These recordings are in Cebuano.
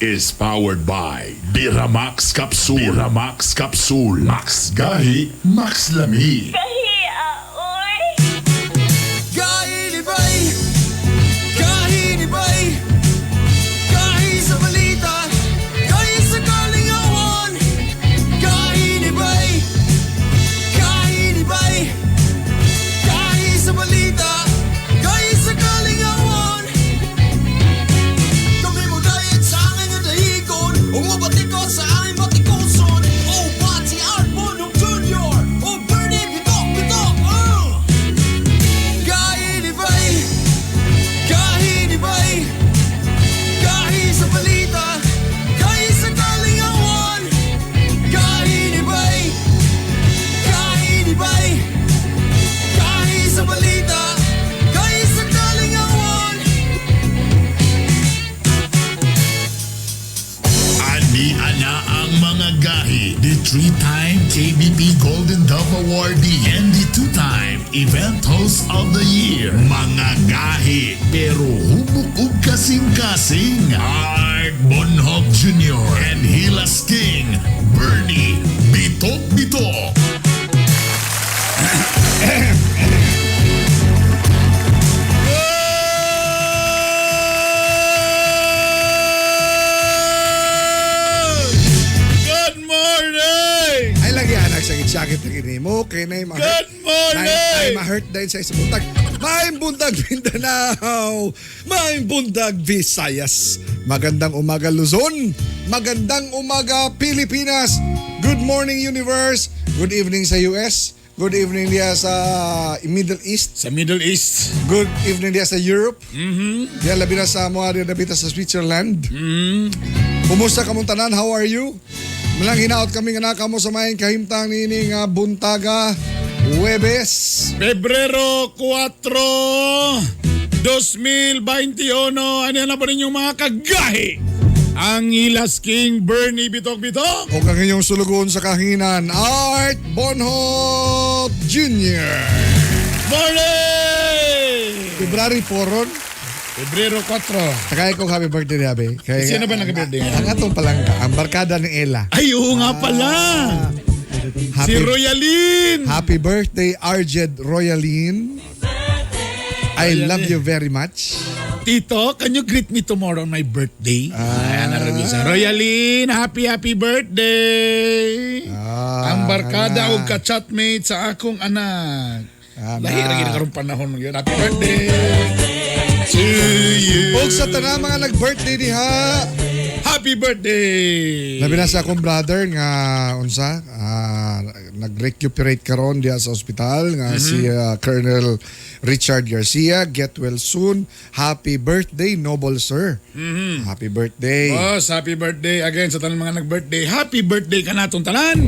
Is powered by Biramax Capsule. Biramax Capsule. Max Gahi, Max Lami. Gahi, oy. Gahi ni Bay, gahi ni Bay, gahi sa balita, gahi sa kalingawan. Gahi ni Bay, gahi ni Bay, gahi sa balita, gahi sa kalingawan. Kami mo dayat sa angin nga dahigon, ug mobatikos sa aming batikoson. Oh, Pati Art Bonhoc Jr., oh, Bernie Bitok Bitok, oh! Gahi ni Bay, gahi ni Bay, gahi sa balita, gahi sa kalingawan. Gahi ni Bay, gahi ni Bay, gahi sa balita, gahi sa kalingawan. Ani ana ang mga gahi, the three-time KBP Golden Dove Awardee and the two-time Event Host of the Year. Mga gahi, pero hubok ug kasing-kasing. Art Bonhoc Jr. and Hilas King, Bernie Bitok Bitok. Good morning! Ay lagi anak sakit-sakit na kini mo kay nay ma Good morning! Nay ma-hurt dahil sa isang buntag. Maayong buntag Mindanao. Maayong buntag Visayas. Magandang umaga Luzon. Magandang umaga Pilipinas. Good morning universe. Good evening sa US. Good evening diya sa Middle East. Sa Middle East. Good evening diya sa Europe. Diya labi na sa mga diya nabita sa Switzerland. Kumusta kamong tanan? How are you? Malang hinaot kami nga nakamo sa maayong kahimtang niini nga buntaga Huwebes. Pebrero 4, 2021. Ano na po ninyong mga kagahi? Ang Ilas King Bernie Bitok Bitok. O kang inyong sulugoon sa kahinginan, Art Bonhoc Jr. Morning! February 4 ron. Pebrero 4. Takay ko happy birthday ni Abe. Kay, Sino ba nag-birthday ngayon? Ang atong palangka, ang barkada ni Ella. Ay, oo nga pala. Happy, Si Royaline. Happy birthday, Arjed Royaline. I love you very much. Tito, can you greet me tomorrow on my birthday? Ah. Ayan, sa Royaline, happy, happy birthday! Ah, Ang barkada ana. og ka-chatmate sa akong anak. Ana. Lahi ra gid karong panahon yun. Happy birthday to you. Ug sa tanan mga nag-birthday diha. Happy birthday! Labi na sa akong brother nga unsa nag-recuperate karon diha sa ospital nga si Colonel Richard Garcia. Get well soon. Happy birthday, noble sir. Happy birthday. Boss, happy birthday again sa tanan mga nag-birthday. Happy birthday kanatong tanan.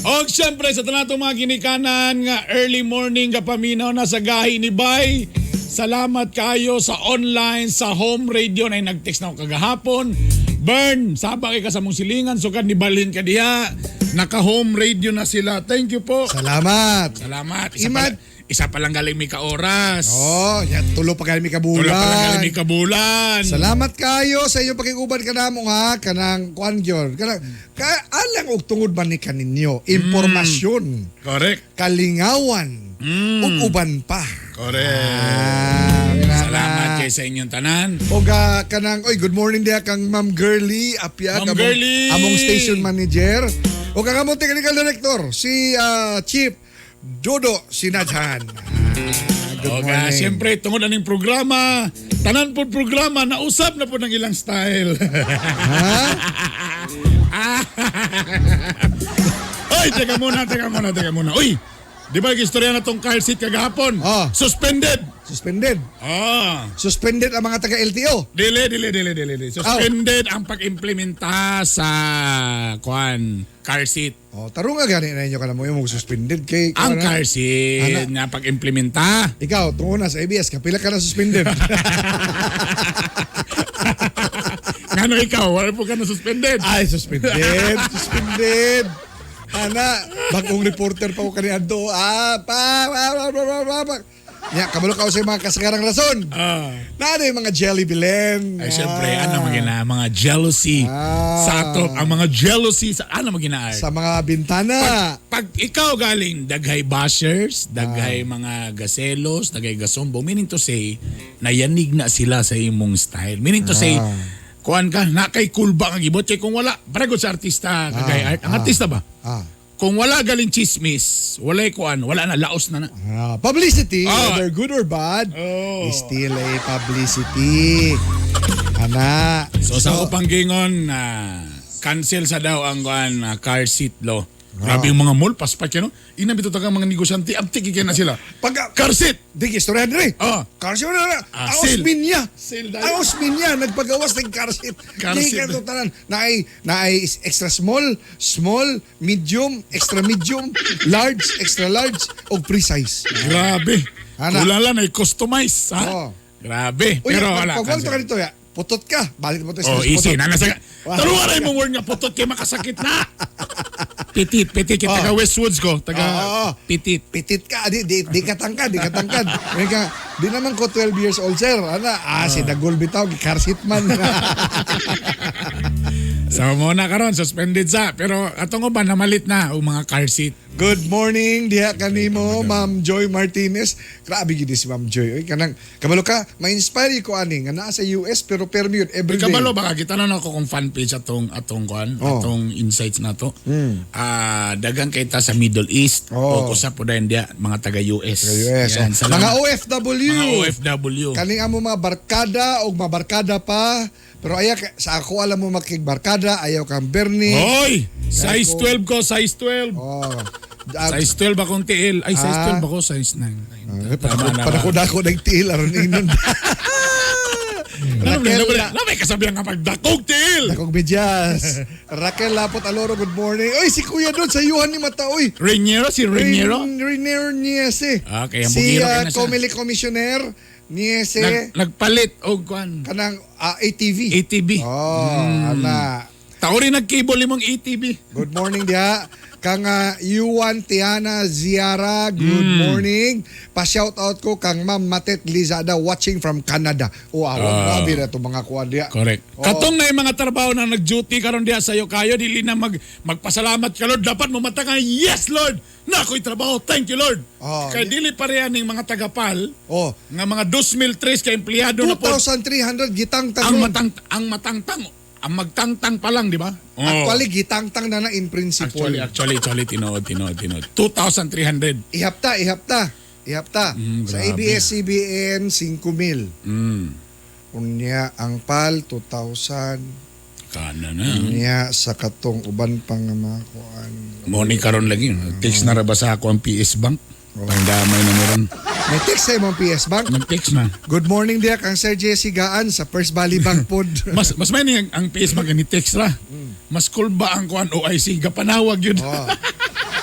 Og syempre sa tanan atong mga ginikanan nga early morning kapaminaw na sa gahi ni Bay. Salamat kayo sa online, sa home radio na nag-text na ako kagahapon. Bern, saba kay ka sa mong silingan, sukad ni balhin ka diha. Naka-home radio na sila. Thank you po. Salamat. Salamat. Isa, isa pa lang galing may ka-oras. Oh, ya tulo pa kayo may kabulan. Tulo pa lang galing may kabulan. Salamat kayo sa inyong pakiguban kanamo ha kanang kuan gyud. Kanang ka, alang og tungod man ni kaninyo impormasyon, Correct. kalingawan, ug uban pa. Correct. Ah, Salamat kay sa inyong tanan. Og kanang oy, good morning diha kang Ma'am Girly Apia, Ma'am among, Girly! among station manager. O kang among technical director si Chief Dodo Sinadjan. Good Oga, morning. siyempre, tungod aning programa, tanan po programa, nausap na po ng ilang style. Ha? Oy, teka muna, teka muna, teka muna. Uy, di ba istorya na tong car seat kagahapon? Ah. Suspended. Suspended. Ah. Suspended ang mga taga LTO. Dili, dili, dili, dili, dili. Suspended ang pag-implementa sa kuan car seat. Oh, tarong nga gani na inyo kana mo yung suspended kay Ang kuan, car seat nga pag-implementa. Ikaw, tungo na sa ABS, kapila ka na suspended. Ngano ikaw, wala po ka na suspended. Ay, suspended, suspended. Ana, bagong reporter pa ko kani adto. Ah, pa, pa, pa, pa, pa, pa. Nya, kabalo ka sa mga kasagarang rason. Ah. Naa yung mga jelly bilen. Ay, syempre, ano magina, mga jealousy. Ah. Sa ato, ang mga jealousy, sa, ano magina, Sa mga bintana. Pag ikaw galing, daghay bashers, daghay Ah. mga gaselos, daghay gasombo, meaning to say, nayanig na sila sa imong style. Meaning to say, Ah. kuan ka, na kay cool ba ang gibot? Kay kung wala, parang sa artista, kagay art. Ang artista ba? Ah. Kung wala galing chismis, wala kuan, wala na, laos na na. Ah, publicity, whether good or bad, Oh. is still a publicity. Ana. So, sa upanggingon, na cancel sa daw ang kuan, car seat lo. Grabe yung mga mall, paspak yun. No? Ina bito taga mga negosyante, abtik na sila. Pag, Car seat! Di, istorya diri. Oh. Car seat na na. Ah, Ang sale. Osminya. Sale dahil. Ang Osminya, nagpagawas ng car seat. Car Di seat. ka to tanan. Naay extra small, small, medium, extra medium, large, extra large, o precise. Grabe. Ana. Wala lang, ay customize. Ha? Oo. Grabe. Uy, Pero pag, wala. pag cancel. ka dito, ya, putot ka. Balik mo to sa Oh, easy. putot. Nana sa. Wow. Taruan na imong word nga putot kay makasakit na. Petit, petit kay taga Westwoods ko, taga Oo. petit. Pitit ka, di ka tangkad, di ka tangkad. May ka, di naman ko 12 years old, sir. Ana, si Dagol bitaw, car seat man. So mo na karon suspended sa pero atong uban namalit na og mga car seat. Good morning diha kanimo, Ma'am Joy Martinez. Grabe gid si Ma'am Joy. Oy, kanang kabalo ka, ma-inspire ko ani nga naa sa US pero permi yun every day. Kabalo baka kita na ako kung fan page atong atong kuan, Oh. atong insights na to. Ah, dagang kay ta sa Middle East Oh. o usa po dayon diya mga taga US. Sa US. Yan, oh. salamat. Mga OFW. Mga OFW. Kaning amo mga barkada og mga barkada pa. Pero aya sa ako alam mo makigbarkada, ayaw kang Bernie. Hoy, size 12 ko, size 12. Oh. Ah, Size 12 akong tiil. Ay, size Ah. 12 ako, size 9. Tama na. Padako-dako ng tiil aron ingnon. Ano Raquel, ba? May kasabihan nga pagdakog tiil. Dakong medyas. Raquel Lapot Aloro, good morning. Oy, si Kuya doon sa Yuhan ni Mata, oy. Reñero, si Reñero. Reñero Niese. Ah, kaya si bugiro kay na siya. Comely Commissioner Niese Nagpalit og kuan. kanang ATV. ATV. Oh, ana. Tao rin nag-cable imong ATV. Good morning diha. Kang Yuan Tiana Ziara, good morning. Pa-shout out ko kang Ma'am Matet Lizada watching from Canada. Oh, awan grabe na to mga kuan diha. Correct. Oh. Katong na yung mga trabaho na nag-duty karon diha sa iyo kayo dili na magpasalamat ka Lord, dapat mamata ka, yes Lord. Na ako'y trabaho. Thank you Lord. Oh, Kay dili pareha ning mga tagapal Oh, nga mga 2003 ka empleyado na po 2,300 gitangtang. ang nun. matang ang matangtang ang magtangtang pa lang, di ba? Oh. Actually, gitangtang na na in principle. Actually, actually, tinuod, tinuod, tinuod. 2,300. Ihapta, ihapta. Ihapta. Sa Grabe. ABS-CBN, 5,000. Unya, ang PAL, 2,000. Kana na. Unya, sa katong uban pang nga mga kuan. Mo ni karon lagi. Text na ra ba sa ako ang PS Bank? Pangdamay na meron. May text sa imong PS Bank. Nag-text na. Good morning diha kang Sir Jesse Gaan sa First Valley Bank pod. Mas may ni ang PS Bank ni text ra. Mas cool ba ang kuan OIC gapanawag yun. Oh.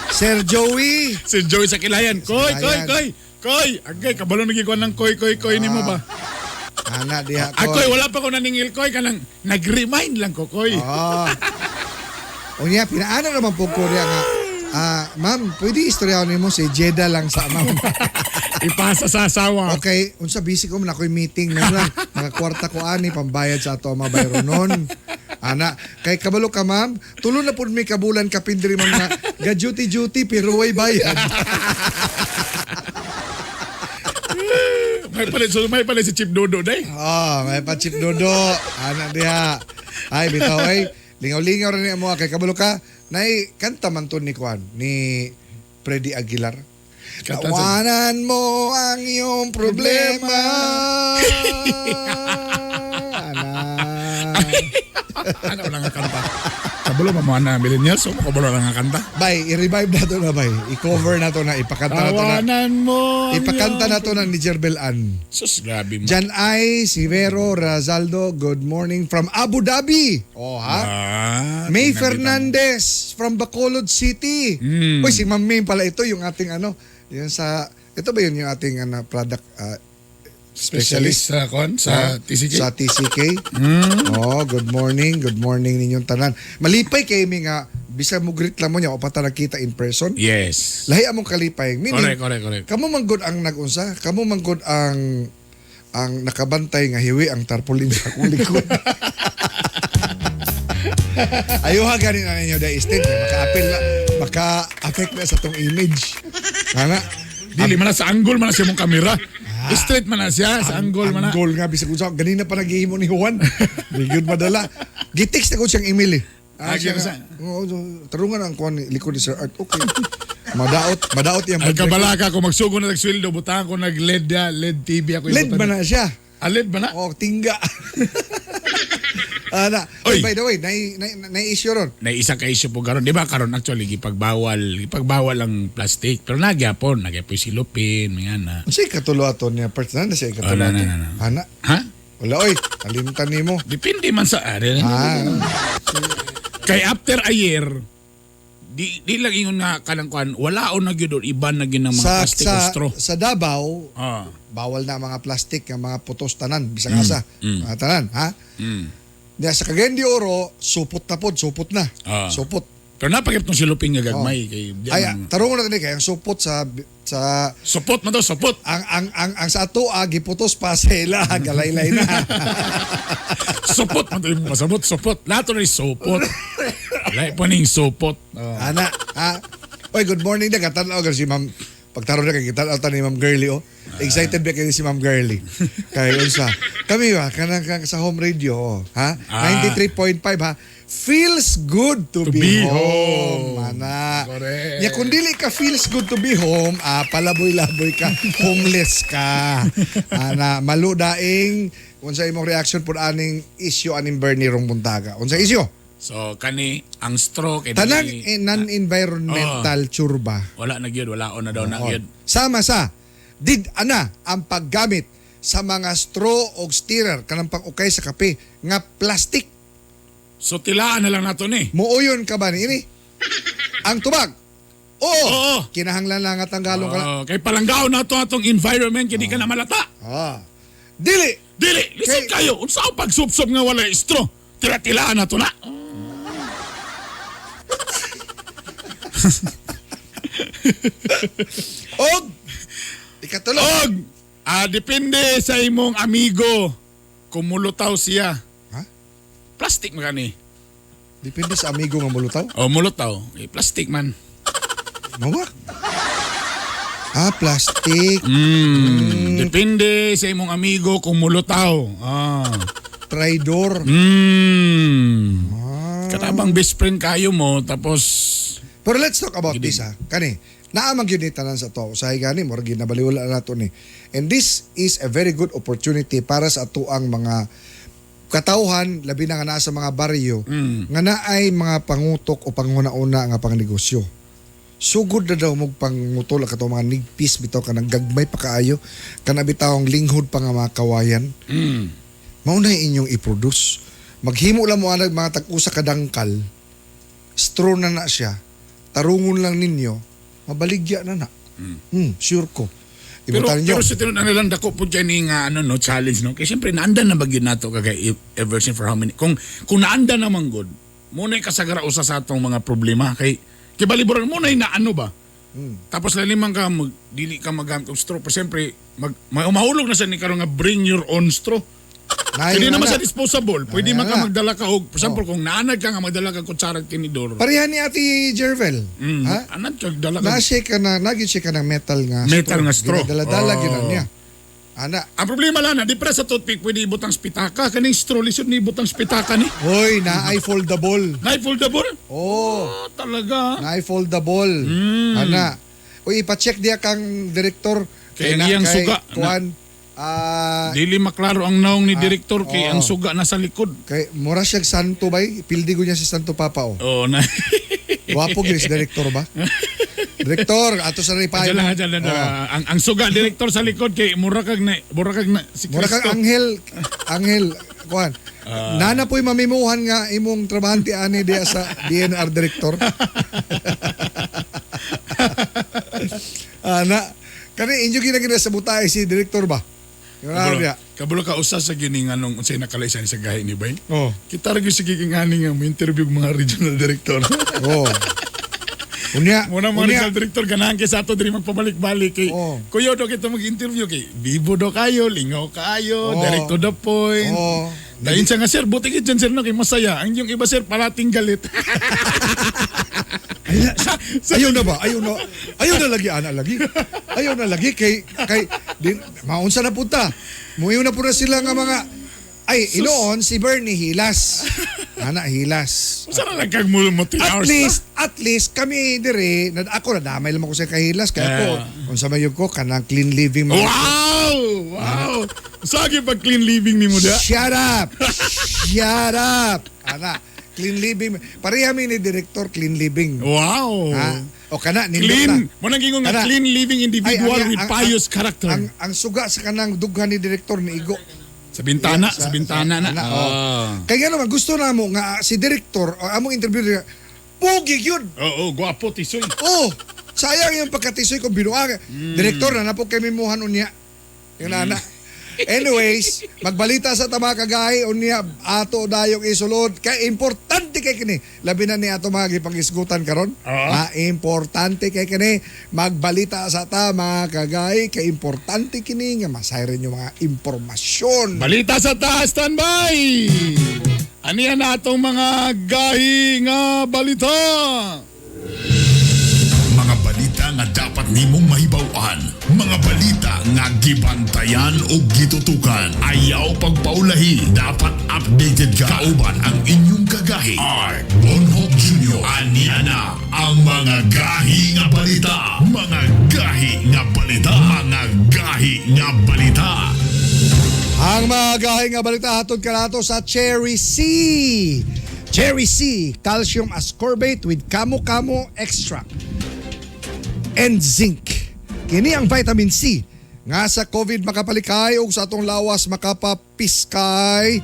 Sir Joey. Si Joey sa Kilayan. Koy, koy, Kilayan. koy. Koy, agay kabalo nagi kuan ng koy, koy, koy nimo ba? Ana diha Ah, koy, wala pa ko naningil koy kanang nag-remind lang ko koy. Ah. Unya, pinaano naman po ko diha nga. Ma'am, pwede istoryahan nimo si Jeda lang sa ma'am. Ipasa sa asawa. Okay, unsa busy ko man ako'y meeting na lang. Mga kwarta ko ani pambayad sa ato ang mga bayronon. Ana, kay kabalo ka ma'am, tulo na pud mi kabulan kapin diri ma'am nga ga duty duty pero way bayad. May palit so may palit si Chip Dodo day. Oh, may pa Chip Dodo. Ana diha. Ay bitaw ay lingaw-lingaw ra ni amo kay kabalo ka. Nay kanta man to ni kuan ni Freddy Aguilar. Kanta sa- Tawanan mo ang iyong problema. Ana. Ano lang ang kanta? Kabalo pa mo na millennials, so kabalo lang ang kanta. Bay, i-revive na to na bay. I-cover na to na, ipakanta na to na. Tawanan mo. ang Ipakanta na iyong- to na ni Jerbel Ann. Sus, grabe mo. Jan Ay, Severo Razaldo, good morning from Abu Dhabi. Oh ha? Ah, May tingnan Fernandez from Bacolod City. Uy, si Ma'am May pala ito yung ating ano, yung sa ito ba yun yung ating ano, product Specialist sa kon sa TCK. Sa TCK. Oh, good morning. Good morning ninyong tanan. Malipay kay mi nga Bisag mo greet lang mo niya o pa ta nagkita in person. Yes. Lahi among kalipay. Meaning, Correct, correct, correct. Kamo man gud ang nagunsa, kamo man gud ang nakabantay nga hiwi ang tarpaulin sa akong likod. Ayuha gani na ninyo da instead maka-appeal na, maka-affect na sa tong image. Ana, Dili man na sa angle man na siya mong kamera. Straight man na siya sa angle man na. Angle nga bisag unsa ganina pa naghihimo ni Juan. Di gyud madala. Gitext na ko siyang email eh. Ah, Siya siya nga, oo, so, tarungan ang kuan ni likod ni Sir Art. Okay. Madaot, madaot iyang Ay kabalaka ko magsugo na nagsweldo butahan ko nag LED ya, LED TV ako. LED ba na siya? Ah, LED ba na? Oh, tingga. Ana. Oy. Oy, by the way, na issue ron. Na isa ka issue po karon, di ba karon actually gipagbawal ang plastic. Pero nagyapon, nagyapon silupin, mga na. Unsay katulo ato niya part na siya Oh, katulo na, ato. na, na, na. Ana. Ha? Wala oy, kalimtan nimo. Depende man sa ari. Ah, Kay after a year, di lang ingon nga kanang kuan, wala o na gyud or iba na gyud ang mga sa plastic sa o straw. sa Davao, Ah. bawal na ang mga plastic, ang mga putos tanan, bisag asa. Mga tanan, ha? Niya sa Cagayan de Oro, supot na pod, supot na. Ah. Supot. Pero napakip tong silupin nga gagmay kay di Ay, man- tarungon na kay ang supot sa sa Supot man to, supot. ang sa ato ah, giputos pa sa ila, galaylay na. Supot man to yung masabot, supot. Lahat to ni supot. Lahat po ning supot. Ah. Ana, ha? Oy, good morning na katanaw si Ma'am. Pagtaron na kay kitanaw ta ni Ma'am Girly oh. Excited ba kayo si Ma'am Girly? Kay unsa? Kami ba kanang sa home radio oh, ha? Ah. 93.5 ha. Feels good to, To be, be home. home. Ana. Correct. Nya kung dili ka feels good to be home, ah, palaboy-laboy ka, homeless ka. Ana, maludaing unsa imong reaction pud aning issue aning Bernie rong buntaga? Unsa issue? So kani ang straw kay Tanang dili- non-environmental churba. wala na gyud, wala na daw na Oo. gyud. Sama sa did ana ang paggamit sa mga straw o stirrer kanang pang-ukay sa kape nga plastic. So tilaan na lang nato ni. Muuyon ka ba ni ini? Ang tubag. Oo. Oo. Kinahanglan lang at tanggalon ka lang. Oh, kay palanggaon nato atong environment kay di ka na malata. Ah. Dili. Dili, lisod kayo. Unsa ang pagsubsob nga wala straw? Tila-tilaan nato na. Og ikatulo. Og depende sa imong amigo kung mulutaw siya. Ha? Plastic man kani. Depende sa amigo nga mulutaw. O mulutaw, eh, plastic man. Mo ba? Ah, plastic. Depende sa imong amigo kung mulutaw. Ah. Traidor. Katabang best friend kayo mo tapos Pero let's talk about this ha. Kani, naamang gyud ni tanan sa to. Usahay gani murag ginabaliwala na nato ni. And this is a very good opportunity para sa atoang mga katawhan labi na nga naa sa mga baryo nga naay mga pangutok o panghuna-una nga pangnegosyo. Sugod na daw mo pangutol ang katong mga nigpis bitaw kanang gagmay pa kaayo kana bitawng linghod pa nga mga kawayan. Mao na inyong i-produce. Maghimo lang mo anag mga tag-usa ka dangkal. Straw na na siya. Tarungon lang ninyo. Mabaligya na na. Sure ko. Pero Ibutan ninyo. pero sa tinuod na lang dako pud kay ni nga ano no challenge no. Kay siyempre naandan na ba gyud nato kagay ever since for how many kung naandan naman gud mo na kasagara usa sa atong mga problema kay kay baliboran mo na na ano ba. Tapos laliman ka mag, dili ka magamit og straw pero siyempre mag, mahulog na sa ni karon nga bring your own straw. Naay Hindi na naman na. sa disposable. Pwede Naay man ka na. magdala ka og for example kung naanad ka nga magdala ka kutsara at tinidor. Pareha ni Ate Jervel. Ha? Anad ka dala ka. Na siya ka na, nagyud siya ka ng metal nga Metal nga straw. Dala-dala Oh. gyud na niya. Ana. Ang problema lang na, di pra sa toothpick pwede ibutang spitaka. Kaning straw, lisod ni ibutang spitaka ni. Hoy, naay foldable. Naay foldable? Oh, Oh, talaga. naay foldable. Ana. Uy, ipa-check diya kang direktor. Kay ang iyang suga. Kuan, ah, Dili maklaro ang naong ni direktor kay oo. ang suga nasa likod. kay mura siya santo bay. Pildi ko niya si Santo Papa oh. Oh, na. Wapo gyud si direktor ba? Direktor, ato sa ripayo. Dala, dala, dala. Ang suga direktor sa likod kay mura kag na mura kag na si Mura kang Kristo. anghel, anghel, kuan. Nana po'y mamimuhan nga imong trabahante ani diya sa DNR director. Ana, kani inyo ginagina sa butay si director ba? Grabe. Kabalo ka usa sa gining anong unsay nakalaisan sa gahi ni Bay. Oh. Kita ra gyud sige ngani nga mo interview og mga regional director. Oh. Unya, Muna mga unya. regional director ganahan kay sa ato diri magpabalik-balik kay Oh. kuyo do kita mag-interview kay bibo do kayo, lingaw kayo, Oh. direct to the point. Oh. Dayon siya nga sir, buti gid dyan sir no kay masaya. Ang yung iba sir parating galit. Ayaw na ba? Ayaw na. Ayaw na lagi ana lagi. Ayaw na lagi kay kay din maunsa na punta. Muiw na po na sila nga mga ay inoon si Bernie Hilas. Ana Hilas. Usa na lang kag mo mo 3 At hours. least, at least kami dire, na, ako nadamay lang ako sa kahilas kaya ako unsa man yun ko kanang clean living mga- Wow! Wow! Sagi pag clean living ni mo da. Shut up! Shut up! Ana, clean living. Pareha mi ni director clean living. Wow! Ha? O kana nindot Clean. na. Mo nang gingon nga Kana. clean living individual Ay, with pious character. Ang suga sa kanang dughan ni direktor ni Igo. Sa bintana, sa bintana na. Ana, oh. Ah. Kaya nga naman gusto na mo nga si direktor o among interview niya, pugi yun. Oo, gwapo tisoy. Oh, sayang yung pagkatisoy kung binuang. Direktor na napo kay mimuhan unya. Yung nana. Anyways, magbalita sa tama kagahi unya ato dayong isulod kay importante kay kini. Labi na ni ato mga gipangisgutan karon. Oo. Ah, importante kay kini magbalita sa tama kagahi kay importante kini nga masayran yung mga impormasyon. Balita sa taas, standby! Aniya na atong mga gahi nga balita? Mga balita nga dapat nimong mahibaw-an. Mga balita nga gibantayan o gitutukan. Ayaw pagpaulahi. Dapat updated ka. Kauban ang inyong kagahi. Art Bonhoc Jr. Aniya na ang mga gahi nga balita. Mga gahi nga balita. Mga gahi nga balita. Ang mga gahi nga balita hatod kanato sa Cherry C. Cherry C, calcium ascorbate with kamo-kamo extract and zinc. Kini ang vitamin C nga sa COVID makapalikay ug sa atong lawas makapapiskay.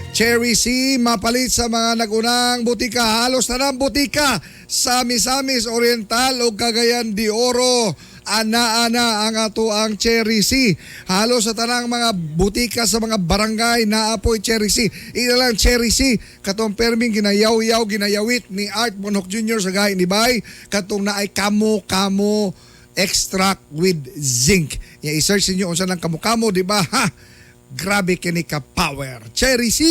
Cherry C mapalit sa mga nagunang butika, halos tanang butika sa Misamis Oriental ug Cagayan de Oro. Ana-ana ang ato ang Cherry C. Halos sa tanang mga butika sa mga barangay naapoy Cherry C. Ila lang Cherry C katong perming ginayaw-yaw ginayawit ni Art Bonhoc Jr. sa gahi ni Bay katong naay kamo-kamo extract with zinc. Ya i-search ninyo unsa nang kamo-kamo, di ba? Ha. Grabe kini ka power. Cherry C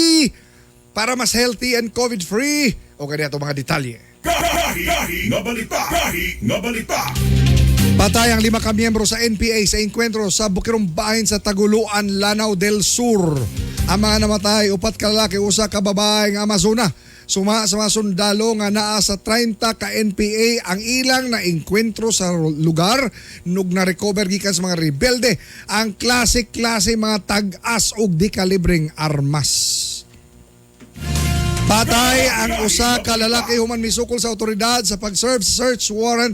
para mas healthy and COVID free. O kaya ato mga detalye. Gahi nga balita. Gahi nga balita. Patay ang 5 ka miyembro sa NPA sa engkwentro sa Bukirong Bahin sa Taguluan, Lanao del Sur. Ang mga namatay, 4 ka lalaki, 1 ka babae nga Amazona. Suma sa mga sundalo nga naa sa 30 ka NPA ang ilang na engkwentro sa lugar nug na-recover gikan sa mga rebelde ang klase-klase mga tag-as ug di kalibreng armas. Patay ang usa ka lalaki human misukol sa otoridad sa pag-serve search warrant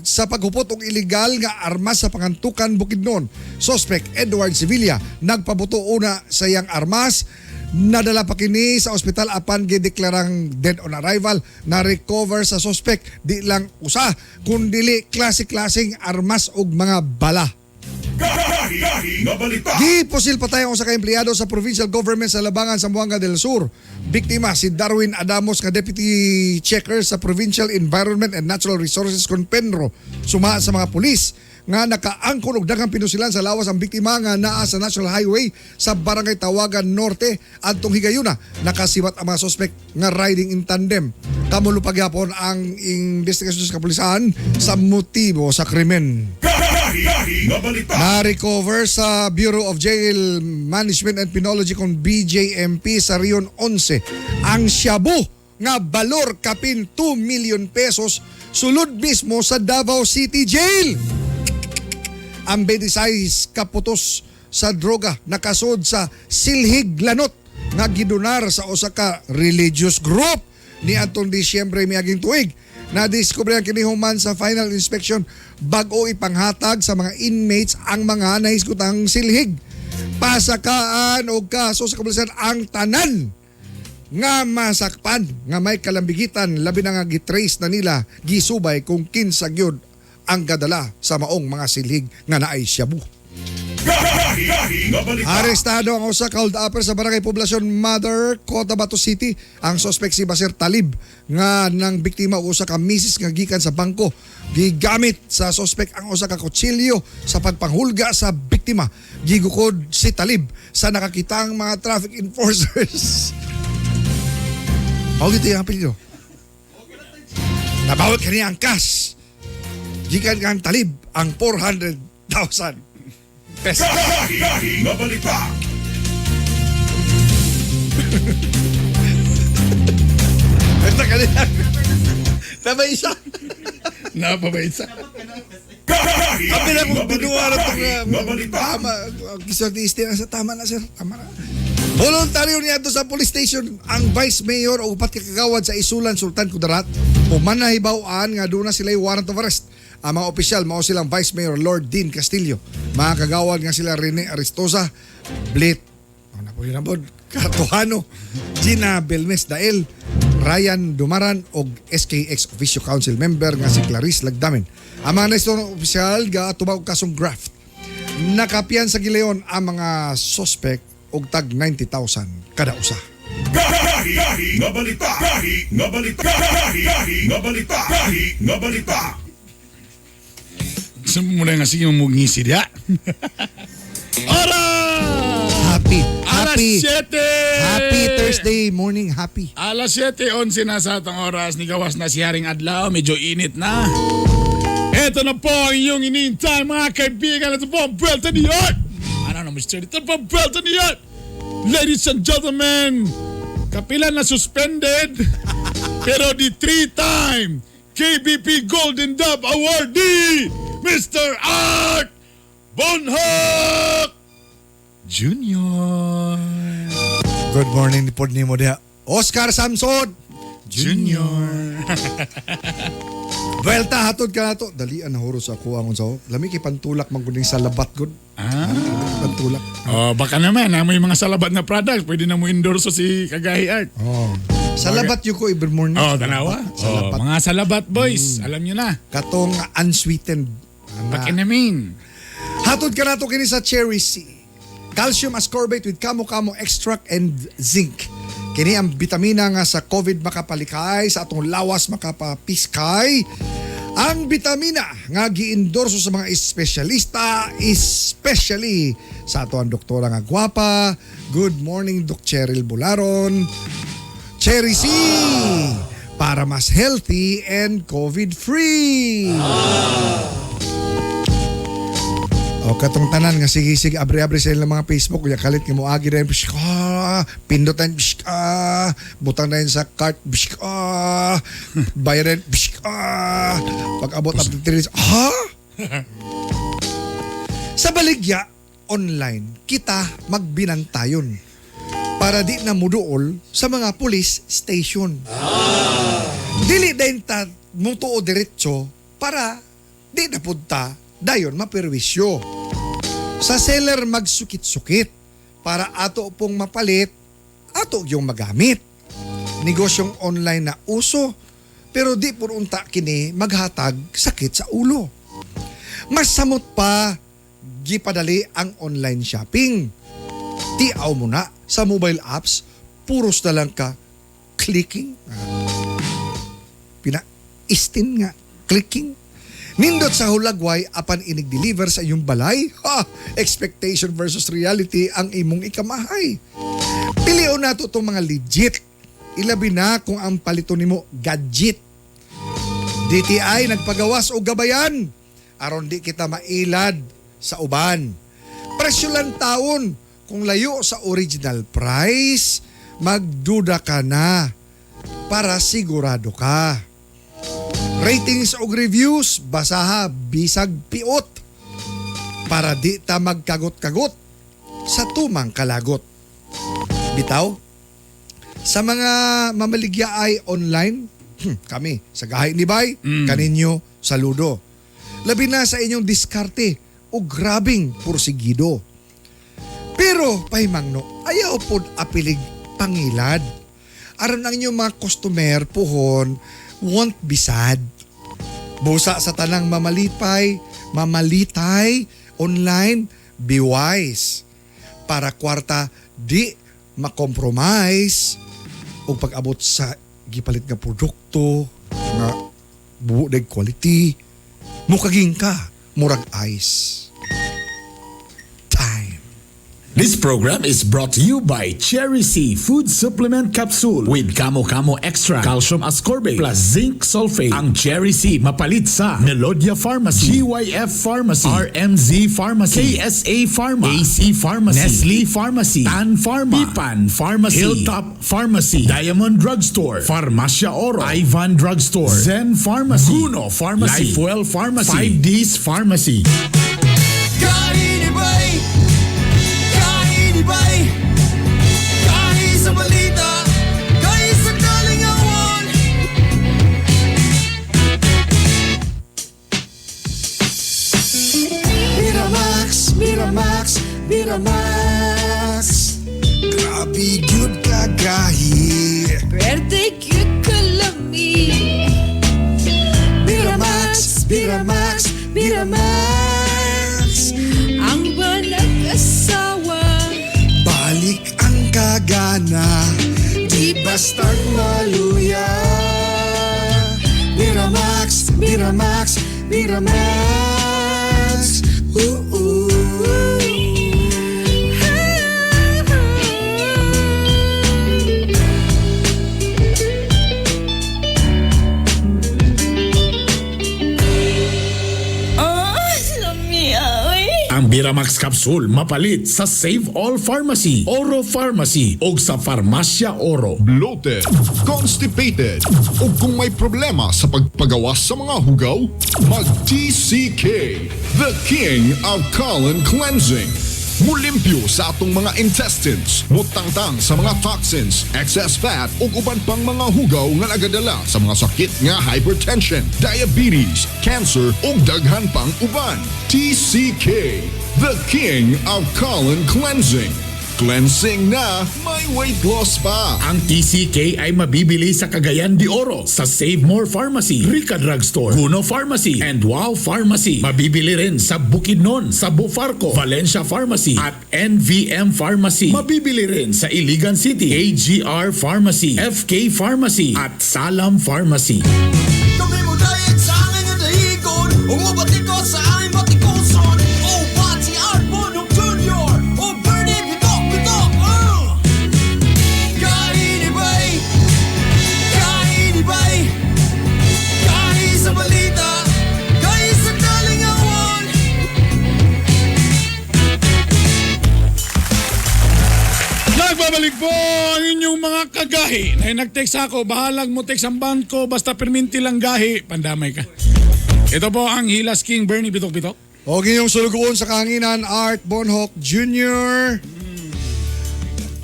sa paghupot og illegal nga armas sa Pangantukan, Bukidnon. Suspect Edward Sevilla nagpabuto una sa iyang armas. Nadala pa kini sa ospital apan gideklarang dead on arrival. Na-recover sa suspect di lang usa kundili klase-klaseng armas og mga bala. Gahi nga balita. Gipusil patay ang usa ka empleyado sa provincial government sa Labangan, Zamboanga del Sur. Biktima si Darwin Adamos nga deputy checker sa Provincial Environment and Natural Resources Conpenro. Suma sa mga pulis nga nakaangkon og daghang pinusilan sa lawas ang biktima nga naa sa National Highway sa Barangay Tawagan Norte adtong higayuna. Nakasibat ang mga suspect nga riding in tandem. Kamulo pagyapon ang investigasyon sa kapulisan sa motibo sa krimen. Gahi nga balita. Na-recover sa Bureau of Jail Management and Penology kung BJMP sa Rion 11 ang shabu nga balor kapin 2 million pesos sulod mismo sa Davao City Jail. Ang 26 kaputos sa droga nakasud sa Silhig Lanot nga gidonar sa usa ka religious group ni atong Disyembre miaging tuig. Nadiskubre ang kini human sa final inspection bag-o ipanghatag sa mga inmates ang mga nahisgutang silhig. Pasakaan og kaso sa kapulisan ang tanan nga masakpan nga may kalambigitan labi na nga gitrace na nila gisubay kung kinsa gyud ang gadala sa maong mga silhig nga naay shabu. Gahi nga balita. Arestado ang usa ka hold-upper sa Barangay Poblacion Mother, Cotabato City. Ang suspect si Basir Talib nga nang biktima og usa ka misis nga gikan sa bangko. Gigamit sa suspect ang usa ka kutsilyo sa pagpanghulga sa biktima. Gigukod si Talib sa nakakitang mga traffic enforcers. Mao dito yung apelyido. Nabawat kaniya ang cash. Gikan kang Talib ang 400,000 pesos. Gahi nga balita. Ito kanina. Tama isa. Napabait sa. Gahi Kami lang nga kung binuha na itong balita. Nga balita. tama. Kisortisti na sa tama na sir. Tama na. Voluntaryo niya sa police station ang vice mayor o upat ka kagawad sa Isulan, Sultan Kudarat. Human na hibawaan nga doon na sila warrant of arrest. Ang mga opisyal mao silang Vice Mayor Lord Dean Castillo. Mga kagawad nga sila Rene Aristosa, Blit, ano po yun abod? Katuhano, Gina Belmes Dael, Ryan Dumaran og SKX Officio Council member nga si Clarice Lagdamen. Ang mga naistong opisyal gaatubag og kasong graft. Nakapian sa Gileon ang mga suspect og tag 90,000 kada usa. Gahi nga balita. Gahi nga balita. Gahi nga balita. Gahi nga balita. Sa muna nga sige mamugngisi diya. Oras! Happy, Alas happy, 7! happy Thursday morning, happy. Alas 7:11 na sa atong oras. Nigawas na si Haring Adlaw. Medyo init na. Ito na po ang inyong iniintay mga kaibigan. Ito po ang Buelta ni Art. Ano na, Mr. Ito po ang Buelta ni Art. Ladies and gentlemen, kapila na suspended, pero di three-time KBP Golden Dove Awardee, Mr. Art Bonhoc Jr. Good morning pod nimo diha. Oscar Samson Junior. Buelta hatod ka nato. Dalian na huro sa ako ang unsa. Lami kay pantulak man gud ning sa labat gud. Ah. Pantulak. Oh, baka naman, ha, may mga salabat na product, pwede na mo endorso si Kagahi Art. Oh. Sa labat yun ko every morning. Oh, tanawa. Sa Oh, labat. mga salabat boys, alam nyo na. Katong unsweetened. Ana. Pakinamin. Hatod ka nato kini sa Cherry C. Calcium ascorbate with kamo-kamo extract and zinc. Kini ang bitamina nga sa COVID makapalikay, sa atong lawas makapapiskay. Ang bitamina nga giendorso sa mga espesyalista, especially sa ato ang doktora nga gwapa. Good morning, Doc Cheryl Bularon. Cherry C! Para mas healthy and COVID-free. O katong tanan nga sige sige abre-abre sa ilang mga Facebook unya kalit nga moagi rin psh, ah, pindutan psh, ah, butang na yun sa cart psh, ah, bayaran psh, ah, pag abot up to 3 days, ha? Sa baligya online kita magbinantayon para di na muduol sa mga police station. Dili din ta mutuo diretso para di na punta dayon maperwisyo. Sa seller magsukit-sukit para ato pong mapalit, ato yung magamit. Negosyong online na uso, pero di pud unta kini maghatag sakit sa ulo. Mas samot pa gipadali ang online shopping. Tiaw mo na sa mobile apps, puros na lang ka clicking. Pina-istin nga, clicking. Nindot sa hulagway apan inig-deliver sa iyong balay. Ha! Expectation versus reality ang imong ikamahay. Pilion nato itong mga legit. Ilabi na kung ang palito nimo gadget. DTI nagpagawas og gabayan aron di kita mailad sa uban. Presyo lang taon kung layo sa original price, magduda ka na para sigurado ka. Ratings og reviews, basaha bisag piot para di ta magkagot-kagot sa tumang kalagot. Bitaw, sa mga mamaligya ay online, kami sa gahay ni Bay, kaninyo saludo. Labi na sa inyong diskarte o grabing pursigido. Pero pahimangno, ayaw pod apilig pangilad. Aron ang inyong mga customer puhon won't be sad. Busa sa tanang mamalipay, mamalitay, online, Be wise. Para kwarta di makompromise o pag-abot sa gipalit nga produkto nga buo dag quality, mukaging ka murag ice. Time. This program is brought to you by Cherry C Food Supplement Capsule with Kamo Kamo Extra, Calcium Ascorbate, plus Zinc Sulfate. Ang Cherry C mapalit sa Melodia Pharmacy, GYF Pharmacy, RMZ Pharmacy, KSA Pharma, AC Pharmacy, Nestle Pharmacy, Tan Pharma, Pipan Pharmacy, Hilltop Pharmacy, Diamond Drugstore, Farmacia Oro, Ivan Drugstore, Zen Pharmacy, Guno Pharmacy, Lifewell Pharmacy, 5Ds Pharmacy. Kainibay! Kainibay! Kahi sa balita, kahi sa kalingawan. Miramax, Miramax, Miramax. Grabe gyud kagahi. Pwerte cute kalami. Miramax, Miramax, Miramax. Ang walang asawa. Balik ang kagana, di basta't maluya. Miramax, Miramax, Miramax. Ooh, ooh. Oh, lami oy. Ang Biramax Capsule mapalit sa Save All Pharmacy, Oro Pharmacy o sa Farmacia Oro. Bloated, constipated, o kung may problema sa pagpagawas sa mga hugaw, mag-TCK, the king of colon cleansing. Mulimpyo sa atong mga intestines, mutangtang sa mga toxins, excess fat ug uban pang mga hugaw nga nagadala sa mga sakit nga hypertension, diabetes, cancer ug daghan pang uban. TCK, the king of colon cleansing. Cleansing na, may weight loss pa. Ang TCK ay mabibili sa Cagayan de Oro, sa Save More Pharmacy, Rica Drugstore, Guno Pharmacy, and Wow Pharmacy. Mabibili rin sa Bukidnon, sa Bufarco, Valencia Pharmacy, at NVM Pharmacy. Mabibili rin sa Iligan City, AGR Pharmacy, FK Pharmacy, at Salam Pharmacy. Kami mo dayeg sa angay nga dahigon, Umubatikos sa aming batikuson. Oh, Bati Art Bonong Jr. Oh, Bernie Bitok Bitok. Kainibay! Kainibay! Kahi sa balita, kahi sa kalingawan. Nagbabalik po ang inyong mga kagahi. Na nag-text ako, bahalag mo text ang bangko, basta perminti lang gahi, pandamay ka. Ito po ang Hilas King Bernie Bitok Bitok. O inyong sulugoon sa kahanginan, Art Bonhoc Jr.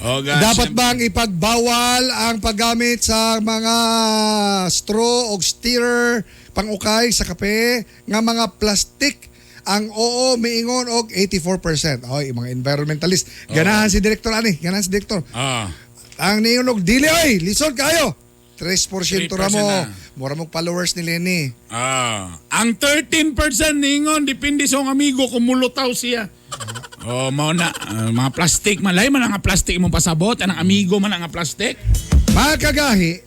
Oh, gosh. Dapat bang ipagbawal ang paggamit sa mga straw o stirrer pangukay sa kape nga mga plastic? Ang oo miingon og 84%. Oy, mga environmentalist. Ganahan si direktor ani, ganahan si direktor. Ang niingon og dili oy, lisod kayo. 3% ra mo. 3% na. Mura mo followers ni Lenny. Ang 13% ningon, depende sa akong amigo kung mulutaw siya. Oh, mao na mga plastic man lahi man ang plastic imong pasabot, anang amigo man ang plastic. Mga kagahi,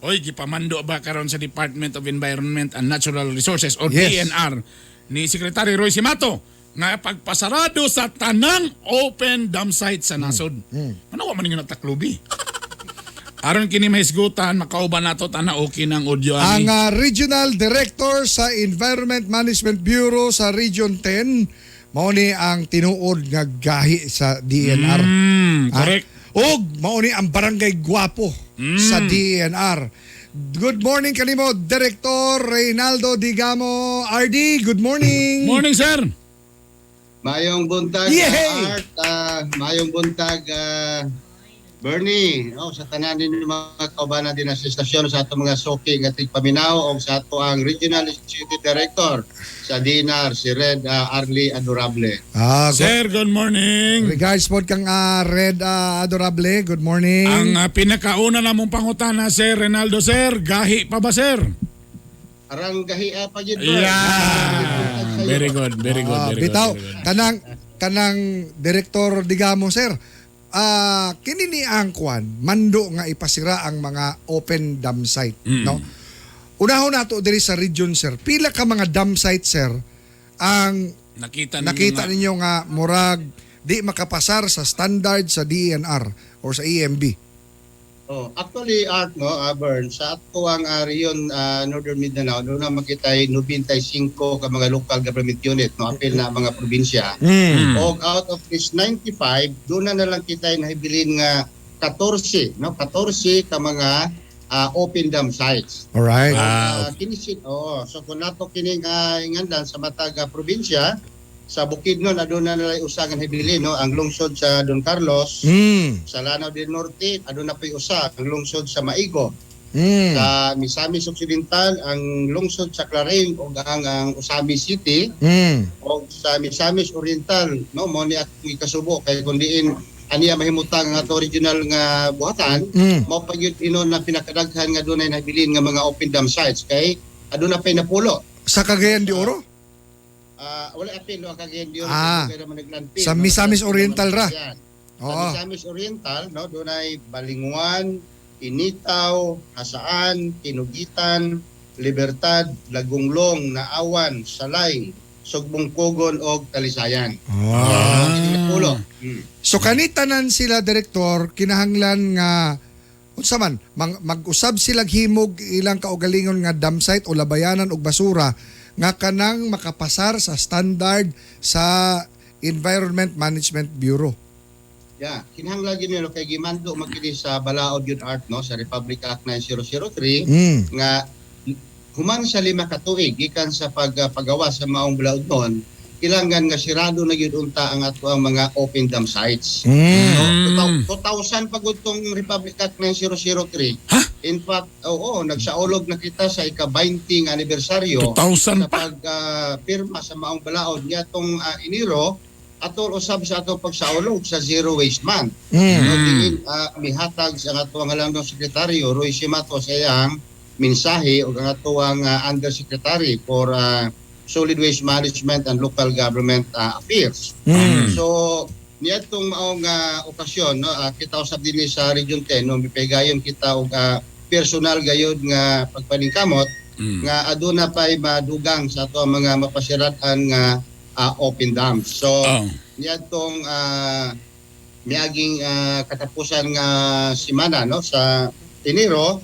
Oy, gipamando ba karon sa Department of Environment and Natural Resources o DENR ni Secretary Roy Simato nga pagpasarado sa tanang open dam site sa nasod. Ano wa man ninyo nataklubi? Aron kini mahisgutan, makauban nato tana okay ng audio ang ani. Regional Director sa Environment Management Bureau sa Region 10, mao ni ang tinuod nga gahi sa DENR. Correct. Ah, ug mao ni ang barangay gwapo sa DENR. Good morning kanimo Director Reynaldo Digamo RD. Good morning. Morning, sir. Mayong buntag, Yay! Art. Mayong buntag, Bernie. Oh, sa tanan din mga kaubanan din sa istasyon sa atong mga suki nga tigpaminaw o sa ato ang Regional Executive Director sa DENR, si Red Arlie Adorable. Sir, good morning. Regards po kang Red Adorable. Good morning. Ang pinakauna namong pangutana, Sir Reynaldo, sir, gahi pa ba, sir? Arang gahi pa gid, bro. Yeah. Very good, very good, very Bitaw, good. Very good. kanang Kanang Director Digamo, sir. Kini ni ang kwan, mando nga ipasira ang mga open dam site, no? Unahon nato diri sa region, sir. Pila ka mga dam site, sir, ang Nakita ninyo nakita nga. ninyo nga murag di makapasar sa standard sa DENR or sa E EMB? Oh, actually Art, no, Bern, sa ato ang region, Northern Mindanao, doon na makita 95 ka mga local government unit, no, apil na mga probinsya. Og out of this 95, doon na lang kita nahibilin nga 14, no, 14 ka mga open dam sites. Alright. Kini oh, so kung nato kining ingandan sa matag probinsya, sa Bukidnon aduna na lang usa nga nahibilin, no, ang lungsod sa Don Carlos. Sa Lanao del Norte, aduna po'y usa, ang lungsod sa Maigo. Sa Misamis Occidental, ang lungsod sa Clarin ug ang Ozamiz City. Og sa Misamis Oriental, no, mo ni akong ikasubo kay kun diin aniya mahimutang ang ato regional nga buhatan, mao pa gyud inon na pinakadaghan nga dunay nabilin nga mga open dam sites kay aduna pay napulo. Sa Cagayan de Oro? Wala apil no ang Cagayan de Oro kay naman naglandfill, Sa no? Misamis Oriental ra. Yan. Sa Misamis Oriental, no, dunay Balingoan, Initao, Jasaan, Tinugitan, Libertad, Lagonglong, Naawan, Salay, Sugbong-Kugon og Talisayan. Napulo. So kanitanan sila, Director, kinahanglan nga unsa man mag-usab sila himog ilang kaugalingon nga dam site o labayanan og basura nga kanang makapasar sa standard sa Environment Management Bureau. Yeah, kinahanglan gyud nila kay gimando makini sa balaod yun, Art, no, sa Republic Act 9003 nga human sa 5 ka tuig gikan sa pagpagawa sa maong balaod nun, kailangan nga sirado na gyud unta ang ato ang mga open dam sites. No, 2000 pa gud tong Republic Act 9003. In fact, oo, nagsaulog na kita sa ika-20 nga anibersaryo 2000 sa pa. pagpirma sa maong balaod niya tong Enero atol usab sa atong pagsaulog sa Zero Waste Month. No, diin mihatag sa atong halangdong sekretaryo Roy Simato sa iyang mensahe ug ang atong undersecretary for Solid Waste Management and Local Government Affairs. So niadtong maong okasyon, no, kita usab dinhi sa Region 10, no, mipegayon kita og personal gayud nga pagpaningkamot nga aduna pay madugang sa ato ang mga mapasirad-an nga open dams. So niadtong miaging katapusan nga semana, no, sa Enero,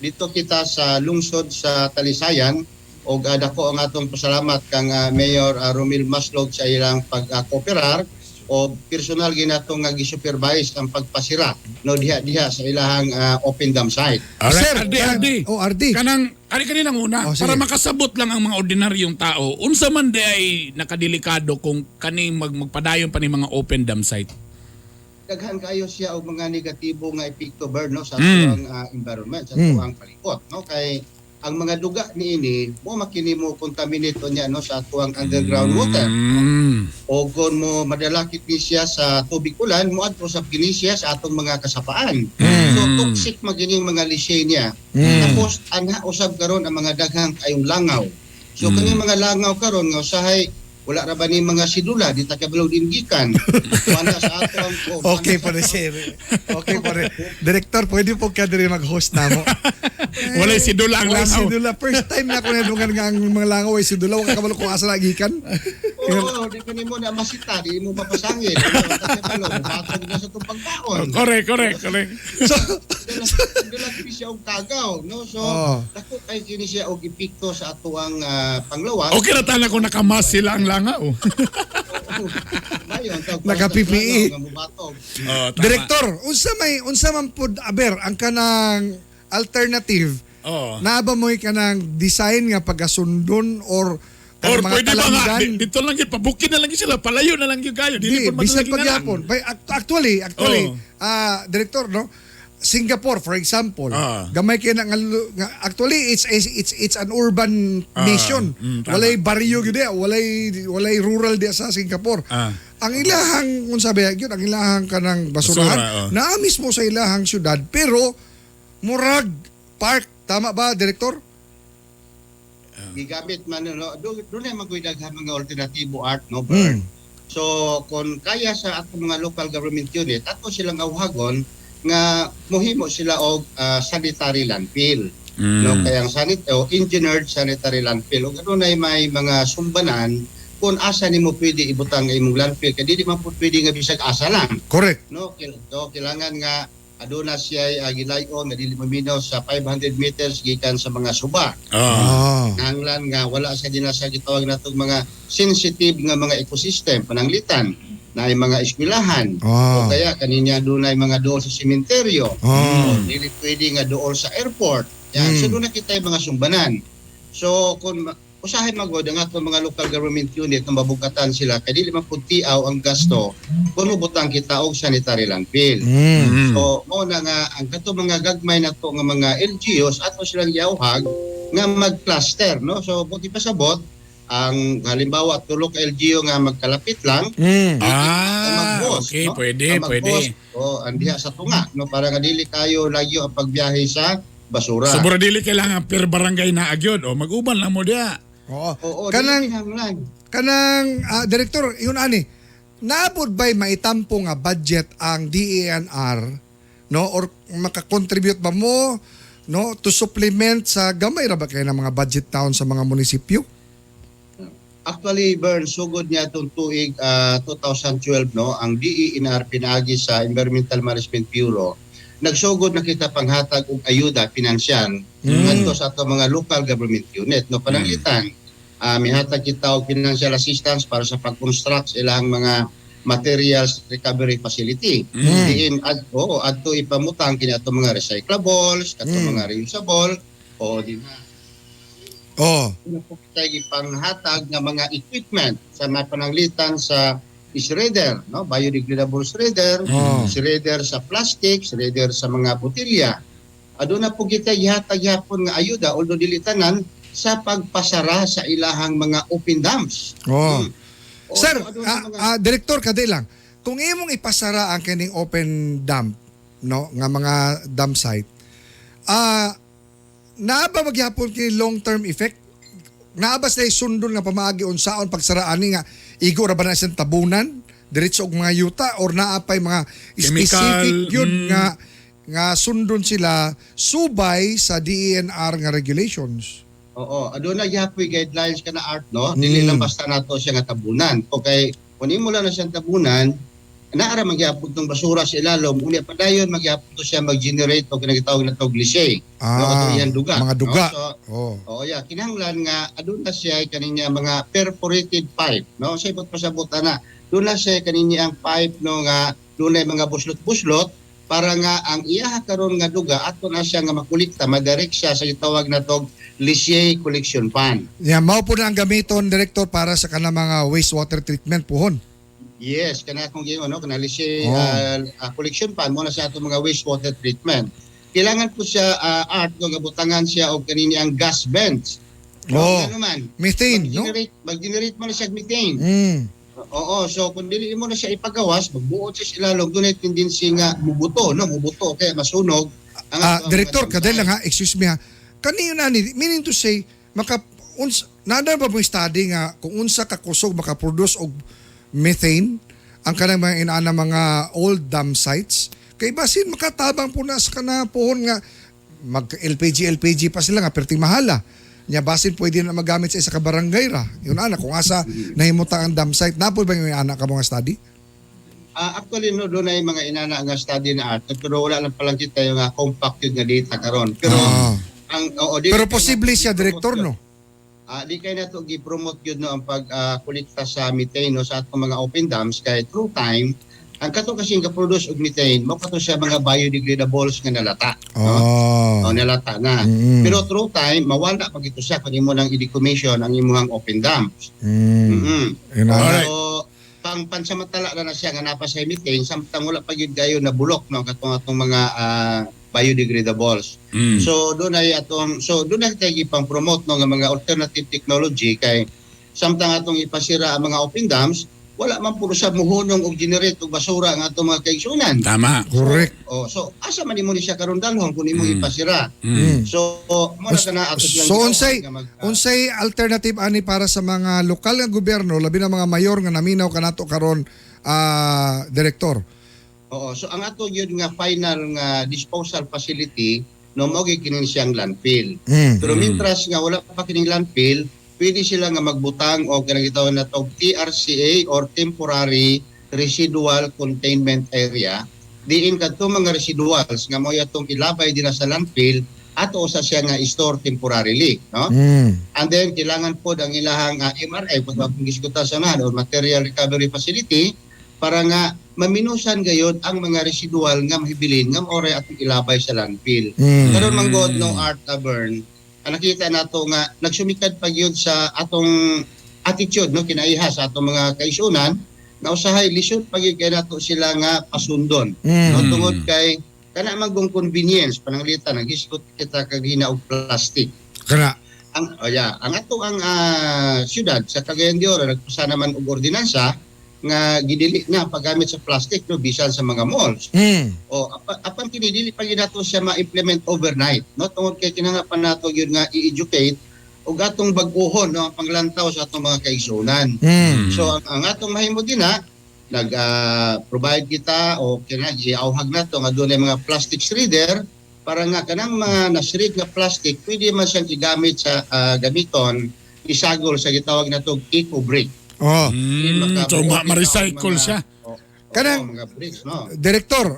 dito kita sa lungsod sa Talisayan og dako ang atong pasalamat kang Mayor Romil Maslog sa ilang pag-kooperar o personal ginatong nga gisupervise ang pagpasira, no, diha-diha sa ilahang open dam site. Alright, Sir, RD, RD. Oh, RD. Kanang ari kaninang una, Oh, sige. para makasabot lang ang mga ordinaryong tao, unsa man di ay nakadelikado kung kaning magpadayon pa ni mga open dam site? Daghan kayo siya og mga negatibo nga epekto, Bern, no, sa atuang environment, sa atuang palibot, no, kay ang mga duga niini mo makini mo contaminate niya, no, sa atuang underground water. O kung mo madalakit ni siya sa tubig ulan, moadto sa kini siya sa atong mga kasapaan. So toxic magining mga lisay niya. Tapos anha usab karon ang mga daghang kayong langaw. So kaning mga langaw karon nga usahay wala ra ba ni mga sidula, di ta kabalo din gikan. Wala sa ato ang oh, Okay wala pa rin, sir. Okay pa rin. Director, pwede po ka diri mag-host na mo. Walay sidula ang Walay langaw. sidula. First time na ako nadungan nga ang mga langaw ay sidula. Wala kabalo kung asa nagikan. Oo, di pa nimo na masita, di mo mapasangit. Wala ta kabalo, batog na sa itong pagkaon. Correct, correct, correct. So, Dala kini siya og kagaw, no? So, dako kay kini siya og epekto sa atuang panglawas. Okay ra tala kung nakamas sila ang langaw. Dayon, tawag Naka sa PPE. langaw nga mubatog. Oh, tama. Director, unsa man pud aber ang kanang alternative? Naa ba mo'y kanang design nga pagkasundon or Or kanang mga pwede ba nga, talanggan? dito lang yun, pabukid na lang yun sila, palayo na lang yun kayo. Di, Dili po bisan madala ginalang. pagyapon. Bay, actually, Director, no? Singapore, for example, gamay kay na nga actually it's an urban nation. Tama. Walay baryo gyud diya, walay rural diya sa Singapore. Ang ilahang unsa ba gyud, ang ilahang kanang basurahan Basura, oh. naa mismo sa ilahang syudad, pero murag park, tama ba, Director? Gigamit man, no, doon ay magkuy daghan mga alternatibo, Art, no, Bern. So kung kaya sa atong mga local government unit, ato silang awhagon nga mohimo sila og sanitary landfill. No, kaya ang o engineered sanitary landfill, ug adunay may mga sumbanan kung asa nimo pwede ibutang ang imong landfill, kay dili man pud pwede nga bisag asa lang, no? So kailangan nga aduna siya gilayon nga dili maminaw sa 500 meters gikan sa mga suba. Nanglan nga wala sa dinasa sa gitawag natong mga sensitive nga mga ecosystem, pananglitan na ay mga eskwelahan o kaya kaninya dunay mga dool sa sementeryo o dili pwede nga dool sa airport yan. So doon na kita yung mga sumbanan. So kung usahay magod ang atong mga local government unit na mabugatan sila, kay dili man pud tiaw ang gasto kung mubutang kita og sanitary landfill. So mao na nga ang kato mga gagmay nato nga mga LGUs, ato silang giawhag nga mag-cluster, no? So buti pasabot, ang halimbawa tulo ka LGU nga magkalapit lang, ang mag-host, no? Pwede, Ang pwede. mag-host, oh, ang diha sa tunga, no, para nga dili kayo lagyo ang pagbiyahe sa basura. So mura dili kailangan per barangay na agyod o mag-uban lang mo diha. Oo. Oo, Kanang dili kinahanglan. Kanang direktor, yun ani, naabot ba'y maitampo nga budget ang DENR, no, or makakontribute ba mo, no, to supplement sa gamay ra ba kay ng mga budget town sa mga munisipyo? Actually, Bern, sugod niya itong tuig 2012, no, ang DENR pinaagi sa Environmental Management Bureau. Nagsugod na kita panghatag og ayuda pinansyal ngadto sa ato mga local government unit, no? Pananglitan, mihatag kita og financial assistance para sa pag-construct sa ilang mga materials recovery facility. Diin oo, adto ipamutang kini ato mga recyclables, ato mga reusable o di na na po kita ipanghatag nga mga equipment sa mga pananglitan sa shredder, no? Biodegradable shredder, shredder sa plastic, shredder sa mga botelya. Aduna po kita gihatag gyapon nga ayuda, although dili tanan, sa pagpasara sa ilahang mga open dumps. Oo, Sir, so aduna mga direktor, kadi lang. Kung imong ipasara ang kining open dump, no, nga mga dump site, naa ba magyapon kini long term effect? Naa ba sila sundon nga pamaagi unsaon pagsaraan ni nga igo ra ba na siyang tabunan diretso og mga yuta, or naa pay mga Chemical, specific yun nga nga sundon sila subay sa DENR nga regulations? Oo, aduna gyapoy guidelines kana, Art, no? Dili lang basta nato siya nga tabunan. Okay, kung imo lang na siyang tabunan, naara magyapon tong basura sa ilalom, unya padayon magyapon to siya mag-generate og kinagitawag na to leachate. No, ato iyang duga. Mga duga. No? So, oo, yeah, kinahanglan nga aduna siya kaninya mga perforated pipe, no? Sa ibot pasabot ana, aduna siya kaninya ang pipe, no, nga dunay mga buslot-buslot para nga ang iyaha karon nga duga ato na siya nga makolekta, madirect siya sa gitawag na tog leachate collection pan. Yeah, mao po na ang gamiton, director, para sa kanang mga wastewater treatment puhon. Yes, kana akong giingon, no, kana leachate collection pan mo na sa ato mga wastewater treatment. Kailangan po siya, Art, no, nga butangan siya og kanini ang gas vents. No, ngano man, Methane, no? mag-generate man na siya og methane. Oo, so kung dili mo na siya ipagawas, magbuot siya sila ilalom, dunay tendency nga mubuto, no, mubuto kaya masunog ang ato ang mga Director, dam kadel site. lang ha, excuse me ha. Kaniyo na ni, meaning to say, maka uns, naa ba mo study nga kung unsa ka kusog makaproduce og methane ang kanang mga inaana mga old dam sites, kay basin makatabang po na sa kana pohon nga mag LPG LPG pa sila nga perting mahala nya, basin pwede na magamit sa isa ka barangay ra yun ana kung asa nahimutang ang dam site. Naa po ba yung ana ka mga study? Actually, no, doon ay mga inana nga study na, Art, pero wala lang palang kita yung compact yun nga data karon. Pero ang oo, di Pero kay posible nato siya, gi-promote director, yun. no? Di kay nato gi-promote yun, no, ang pag-kolekta sa methane, no, sa atong mga open dams, kay through time ang kato kasi nga produce og methane mo kato siya mga biodegradables nga nalata, no? O, nalata na. Pero through time mawala pag ito siya kung imo nang i-decommission ang imong open dams. Yun na. So pang pansamantala na na siya nga napa sa methane samtang wala pa gyud gayo na bulok, no, katong atong mga biodegradables. So doon ay tayo ipang promote, no, nga mga alternative technology, kay samtang atong ipasira ang mga open dams, wala man puro sa muhunong og generate og basura ang atong mga kaigsunan. Tama. Correct. Oh, so asa man nimo ni siya karon dalhon kung imong ipasira. So mo na kana ato silang So gitawag unsay nga unsay alternative ani para sa mga lokal nga gobyerno, labi na mga mayor nga naminaw kanato karon, direktor? Oo, so ang ato yun nga final nga disposal facility no mao gyud kini siyang landfill. Pero mintras nga wala pa kining landfill, pwede sila nga magbutang og kanang gitawag na og TRCA or temporary residual containment area. Diin kadto mga residuals nga mao atong ilabay dira sa landfill, ato usa siya nga store temporarily, no? And then kailangan pod ang ilahang MRF kung akong gisgutan sa unahan or material recovery facility para nga maminusan gayon ang mga residual nga mahibilin nga maoray atong ilabay sa landfill. Karon man god no art burn, ang nakita nato nga nagsumikad pa gyud sa atong attitude no kinaiha sa atong mga kaisunan nga usahay lisod pa gyud kay nato sila nga pasundon. No, tungod kay kana man gong convenience pananglitan naghisgot kita kag hina og plastic. Kana Ang oh yeah, ang ato ang syudad sa Cagayan de Oro nagpasa naman og ordinansa nga gidili na paggamit sa plastic no bisan sa mga malls. O apan kini dili pa gyud nato siya ma-implement overnight no tungod kay kinahanglan pa nato gyud nga i-educate og atong bag-ohon no ang panglantaw sa atong mga kaigsuonan. So ang atong mahimo din na nag provide kita o kinahanglan giauhag nato nga dunay mga plastic shredder para nga kanang mga na-shred nga plastic pwede man siyang igamit sa gamiton isagol sa gitawag nato eco brick. Oh. So ma-recycle siya. Kanang mga bricks, no? Director,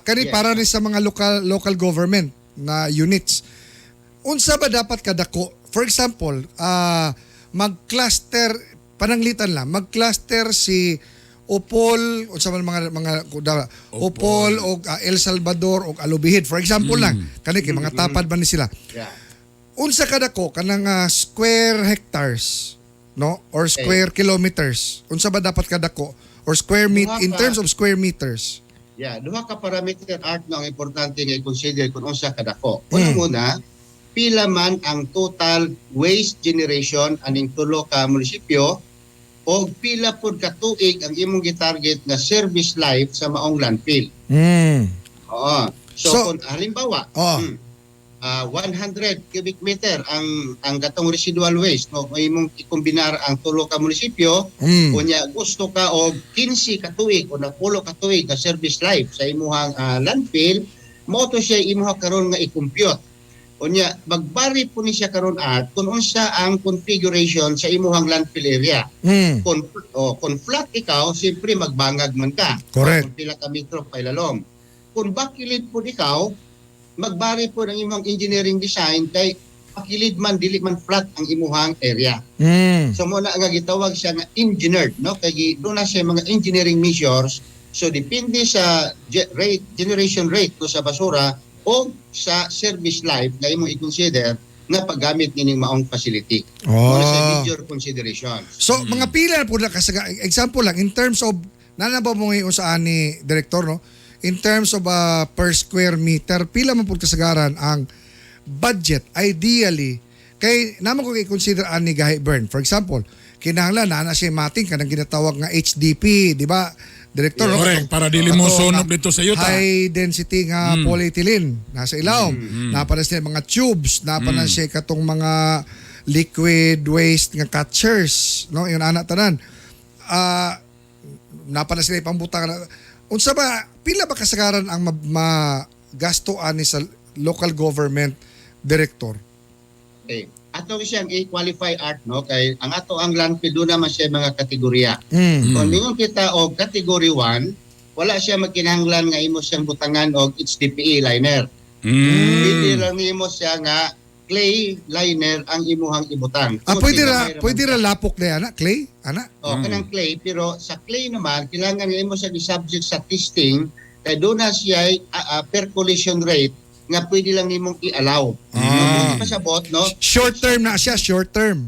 kani Yes. para ni sa mga local government na units. Unsa ba dapat kadako? For example, mag-cluster, pananglitan lang, mag-cluster si Opol, unsa man mga Opol og El Salvador og Alubijid. For example lang, kani kay mga tapad man ni sila. Yeah. Unsa kadako kanang square hectares, no? Or square kilometers. Unsa ba dapat kadako or square meet in terms of square meters? Yeah, duha ka parameter art no ang importante nga i-consider kung unsa kadako. Una muna, pila man ang total waste generation aning tulo ka munisipyo o pila pud ka tuig ang imong gitarget nga service life sa maong landfill. Oo. So, kung halimbawa, 100 cubic meter ang katong residual waste no kung imong ikombinar ang tulo ka munisipyo, kunya gusto ka og 15 ka tuig o 10 ka tuig nga service life sa imuhang landfill, mao to siya imuha karon nga i-compute. Unya magbari po ni siya karon at kung unsa ang configuration sa imuhang landfill area. Kung flat ikaw, siyempre magbangag man ka. Correct. Kung pila ka metro pailalom. Kung bakilid po ikaw, magbari po ng imong engineering design kay pakilid man dili man flat ang imuhang area. So mo na nga gitawag siya nga engineered no kay doon na siya mga engineering measures. So depende sa rate generation rate no sa basura o sa service life na imong i-consider nga paggamit nining maong facility. Oh. Mo na siya major consideration. So mga pila po na kasaga, example lang in terms of nana ba mo ngayon sa ani director no? In terms of per square meter, pila man pud kasagaran ang budget ideally kay naman ko i-consider ani gahi burn. For example, kinahanglan na na siya mating kanang ginatawag nga HDP, di ba? Director, no? Correct, para dili mo Ato sunog nga dito sa yuta. High density nga polyethylene nasa ilawom. Naa pa na siya mga tubes, naa pa na siya katong mga liquid waste nga catchers, no? Yun ana tanan. Naa pa na sila ipambutang. Unsa ba pila ba kasagaran ang magasto ani sa local government, director? Okay. Ato siyang i-qualify art no kay ang ato ang landfill doon naman siya mga kategorya. Kung mingon kita og category 1, wala siya magkinahanglan nga imo siyang butangan og HDPE liner. Pwede lang nimo siya nga clay liner ang imuhang ibutang. Pwede ra lapok na ana, clay, ana. O kanang clay, pero sa clay naman kailangan nga imo siya i-subject sa testing kay doon na siya percolation rate nga pwede lang nimong i-allow. No, pasabot, no? Short term na siya, short term.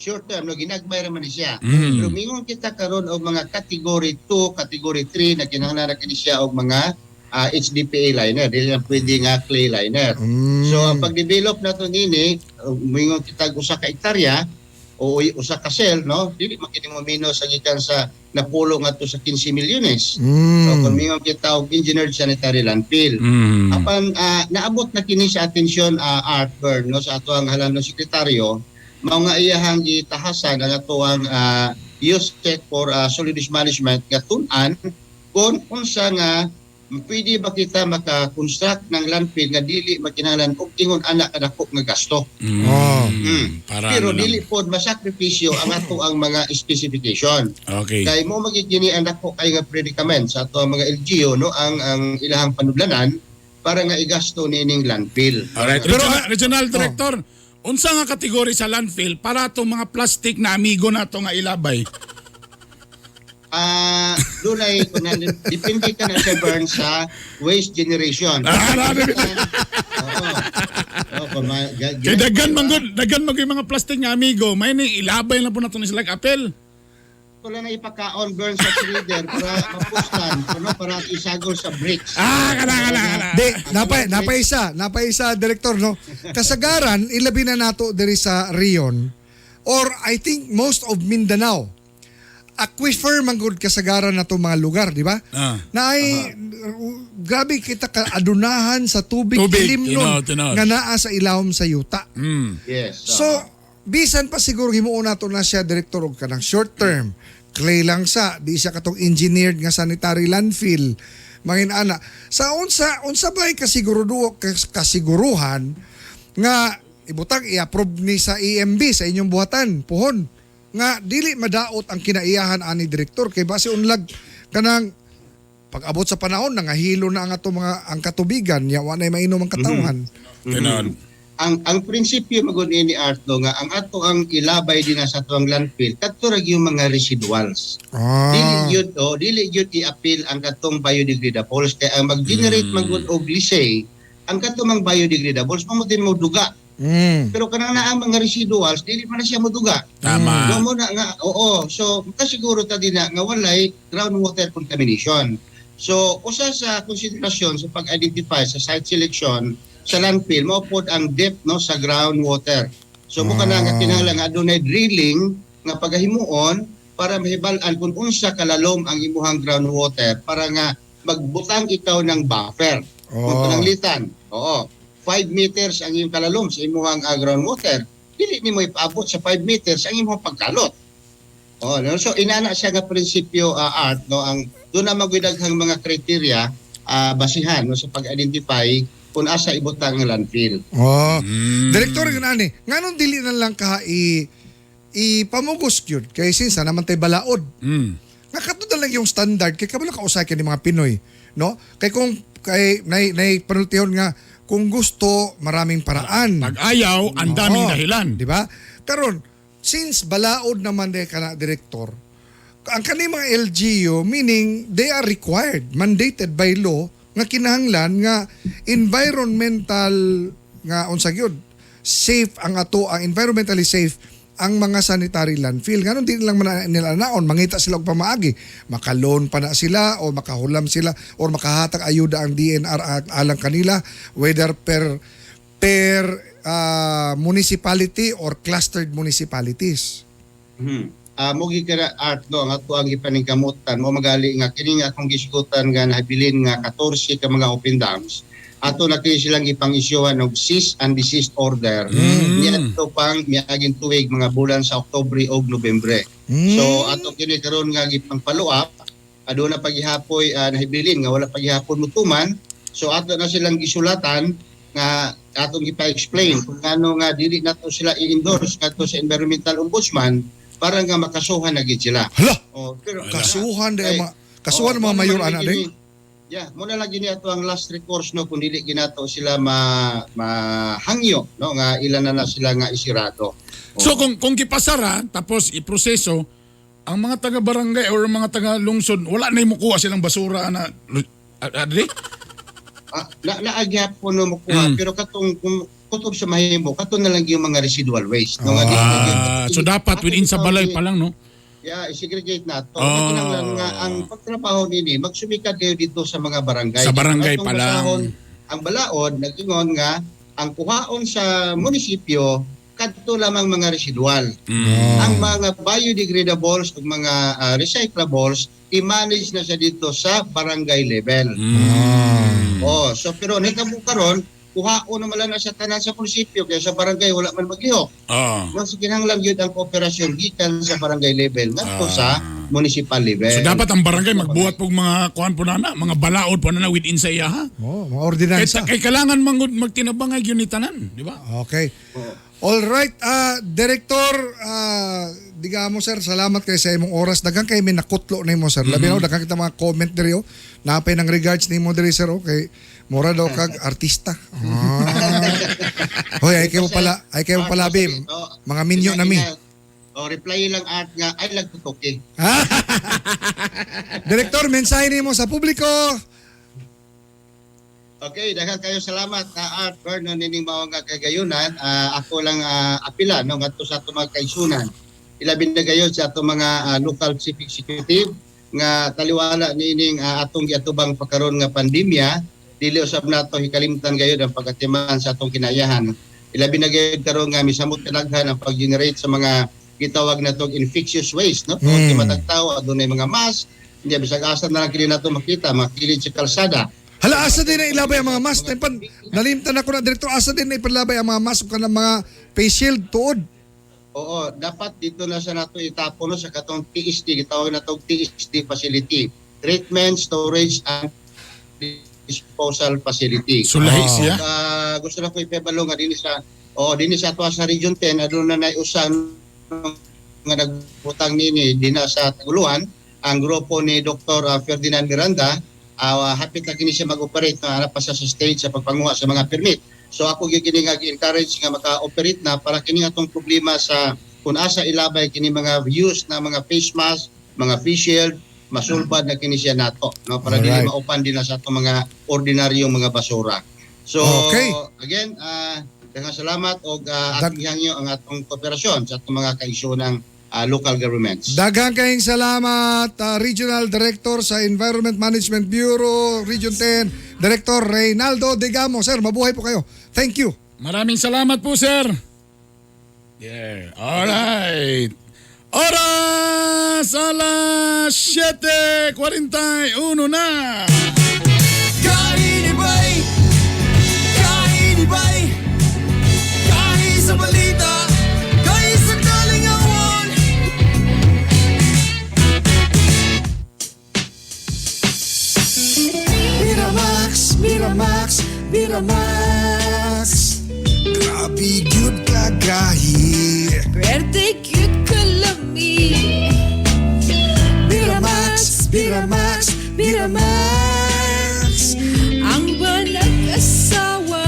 Short term, no, ginagmay raman ni siya. Pero mingon kita karon og mga category 2, category 3 na kinahanglan na kini siya og mga HDPE liner, dili lang pwede nga clay liner. So ang pag-develop nato nini, mingon kita og usa ka hektarya, o usa ka cell, no, dili man kini mo minus sa gikan sa napulo ngadto sa 15 milyones. So kung mingon kita og engineered sanitary landfill. Apan naabot na kini sa atensyon, Art, Bern, no, sa atoang halangdong sekretaryo, mao nga iyahang gitahasan ang atoang USEC for solid waste management nga tun-an kung unsa nga pwede ba kita maka-construct ng landfill nga dili makinahanglan og ingon ana kadako nga gasto. Oh. Para Pero ano lang. dili pod masakripisyo ang ato ang mga specification. Kay mo magigini ang dako kay nga predicament sa ato ang mga LGU, no, ang ilahang panudlanan para nga igasto niining landfill. Alright. Pero, Regional, Regional Director, unsa nga kategory sa landfill para atong mga plastic na amigo nato nga ilabay? Dunay kunani, depende ka na sa burn sa waste generation. Ah, Oo. Oo, kung Kay daghan man gud, daghan man gud yung mga plastic nga amigo, may ni ilabay na po nato ni sila apel. Wala na ipakaon, burn, sa shredder para mapustan, ano, para isagol sa bricks. Ah, kana kana kana. Di, napaisa, Director, no? Kasagaran, ilabi na nato diri sa Rion, or I think most of Mindanao, aquifer man gud kasagaran na to mga lugar, di ba? Ah. Na ay, grabe kita ka adunahan sa tubig, Tubig, ilim nun, tinood, tinood. nga naa sa ilawom sa yuta. Yes. So, bisan pa siguro himuon nato na siya, Director, og kanang short term, clay lang sa, di siya katong engineered nga sanitary landfill. Mangin ana. Sa unsa unsa ba kasiguruhan nga ibutang i-approve ni sa EMB sa inyong buhatan puhon nga dili madaot ang kinaiyahan ani, Director, kay base unlag kanang pag-abot sa panahon nangahilo na ang ato mga ang katubigan ya wa nay mainom ang katawhan. Tinuod. Ang prinsipyo magud ni Art, no, nga ang ato ang ilabay din na sa atuang landfill kadto ra gyud mga residuals. Dili gyud, oh, dili gyud i-appeal ang katong biodegradables kay ang mag-generate man gud og lysate ang katong mga biodegradables mo din mo duga. Pero kanang naa ang mga residuals, dili man na siya moduga. Tama. No mo na nga, oo. So kasiguro ta din na nga walay groundwater contamination. So usa sa konsiderasyon sa pag-identify sa site selection sa landfill mao pod ang depth, no, sa groundwater. So mo kana nga kinahanglan nga adunay drilling nga pagahimuon para mahibal-an kung unsa kalalom ang imuhang groundwater para nga magbutang ikaw ng buffer. Kung pananglitan, oo, 5 meters ang iyong kalalom sa imuhang groundwater, dili nimo ipaabot sa 5 meters ang imong pagkalot. Oh, no? So inana siya nga prinsipyo, Art, no, ang doon na magwidaghang mga criteria, basihan, no, sa pag-identify kung asa ibutang ang landfill. Oh. Direktor, yun ani, nganong dili na lang ka i ipamugos gyud kay since na naman tay balaod. Nga kato na lang yung standard kay kabalo ka usay kini mga Pinoy, no? Kay kung kay nay nay panultihon nga kung gusto maraming paraan. Pag ayaw, ang daming Oo, dahilan. Di ba? Karon, since balaod naman de kana, Director, ang kani mga LGU, meaning they are required, mandated by law nga kinahanglan nga environmental nga unsa gyud safe ang ato ang environmentally safe ang mga sanitary landfill. Nganong di lang man nila naon mangita sila og pamaagi, maka-loan pa na sila o makahulam sila or makahatag ayuda ang DENR alang kanila, whether per municipality or clustered municipalities. Mo ka na, Art, no, ang ato ang gipaningkamutan mo magali nga kini nga akong gisgutan nga nahabilin nga 14 ka mga open dams, ato na kini silang ipang-isyuhan og cease and desist order niadto pang miaging tuig, mga bulan sa Oktubre og Nobyembre. So ato kini karon nga gipang follow up, aduna pagihapoy nahibilin nga wala pagihapon mutuman. So ato na silang gisulatan nga atong gipa-explain kung ngano nga dili nato sila i-endorse ngadto sa Environmental Ombudsman para nga makasuhan na gid sila. Hala, Oh, pero kasuhan de Ay, mga kasuhan oo, mga muna mayor lang ana gini- din. Yeah, muna lang gini ato ang last recourse, no, kung dili ginato sila ma mahangyo, no, nga ilan na na sila nga isirado. So kung gipasara tapos iproseso ang mga taga barangay or mga taga lungsod, wala na mukuha silang basura ana adri. Ah, na naagyapon no mokuha, pero katong kung kutob sa mahimo kato na lang yung mga residual waste, no, nga dili na gyud- Ah, so dapat within sa balay pa lang, no. Yeah, i-segregate na to. Kinahanglan nga ang pagtrabaho nini magsumikad kayo dito sa mga barangay. Sa barangay Atong pa lang. basahon, ang balaod nag-ingon nga ang kuhaon sa munisipyo Kadto lamang mga residual. Ang mga biodegradables ug mga recyclables i-manage na siya dito sa barangay level. Oh, so pero nahitabo karon, kuhaon naman lang na sa tanan sa munisipyo kaya sa barangay wala man maglihok. No, so kinahanglan gyud ang kooperasyon gikan sa barangay level ngadto sa municipal level. So dapat ang barangay magbuhat pog mga kuan po na, mga balaod po na within sa iya ha. Oh, mga Kay, ordinansa. kay kailangan mangud magtinabangay gyud ni tanan, di ba? Okay. All right, Director, digamo sir, salamat kay sa imong oras. Daghang kay mi nakutlo nimo sir. Labi na daghang kita mga comment diri oh. Napay ng regards nimo diri sir okay. Mura daw kag artista. Hoy, ay kayo pala bim. Mga minyo na mi. Oh, reply lang at nga ay lang tutoke. Director, mensahe nimo sa publiko. Okay, daghang kayo salamat na Art Vernon nining mao nga kagayunan. Ako lang apila no ngadto sa ato mga kaigsunan. Ilabi na gayon sa ato mga local chief executive nga taliwala niining atong giatubang pagkaron nga pandemya, dili usab nato hikalimtan gayud ang pagatiman sa atong kinayahan. Ilabi na gayud karon nga misamot kadaghan ang pag-generate sa mga gitawag natong infectious waste no. Kung matag tawo adunay mga mask, hindi bisag asa na lang kini nato makita, makilid sa kalsada. Hala, asa din na ilabay ang mga mask? Taypan, nalimtan ako na, Director, asa din na ipalabay ang mga mask ug kanang mga face shield tuod? Oo, dapat dito na sa nato itapon no, sa katong TSD, gitawag na tong TSD facility. Treatment, Storage and Disposal Facility. So lahi siya. Gusto na ko ipabalo nga dinhi sa dinhi sa ato sa Region 10 aduna na usan nga nagbutang nini dinha sa Taguluan ang grupo ni Dr. Ferdinand Miranda. Hapit na kini siya mag-operate na ara pa siya sa stage sa pagpanguha sa mga permit. So ako gyud kini nga gi-encourage nga maka-operate na para kini atong problema sa kung asa ilabay kini mga use na mga face mask, mga face shield, masulbad na kini siya nato no para dili Alright. maupan din na sa atong mga ordinaryong mga basura. So again, daghang salamat og ating hangyo ang atong kooperasyon sa atong mga kaigsuonang local governments. Daghang kayong salamat, Regional Director sa Environment Management Bureau, Region 10, Director Reynaldo Degamo. Sir, mabuhay po kayo. Thank you. Maraming salamat po, sir. Yeah. All right. Oras alas 7:41 na. Kainibay, kainibay, kahi sa balita, kahi sa kalingawan. Miramax, Miramax, Miramax. Grabe gyud kagahi. Pwerte cute kalami. Miramax, Miramax, Miramax. Ang walang asawa.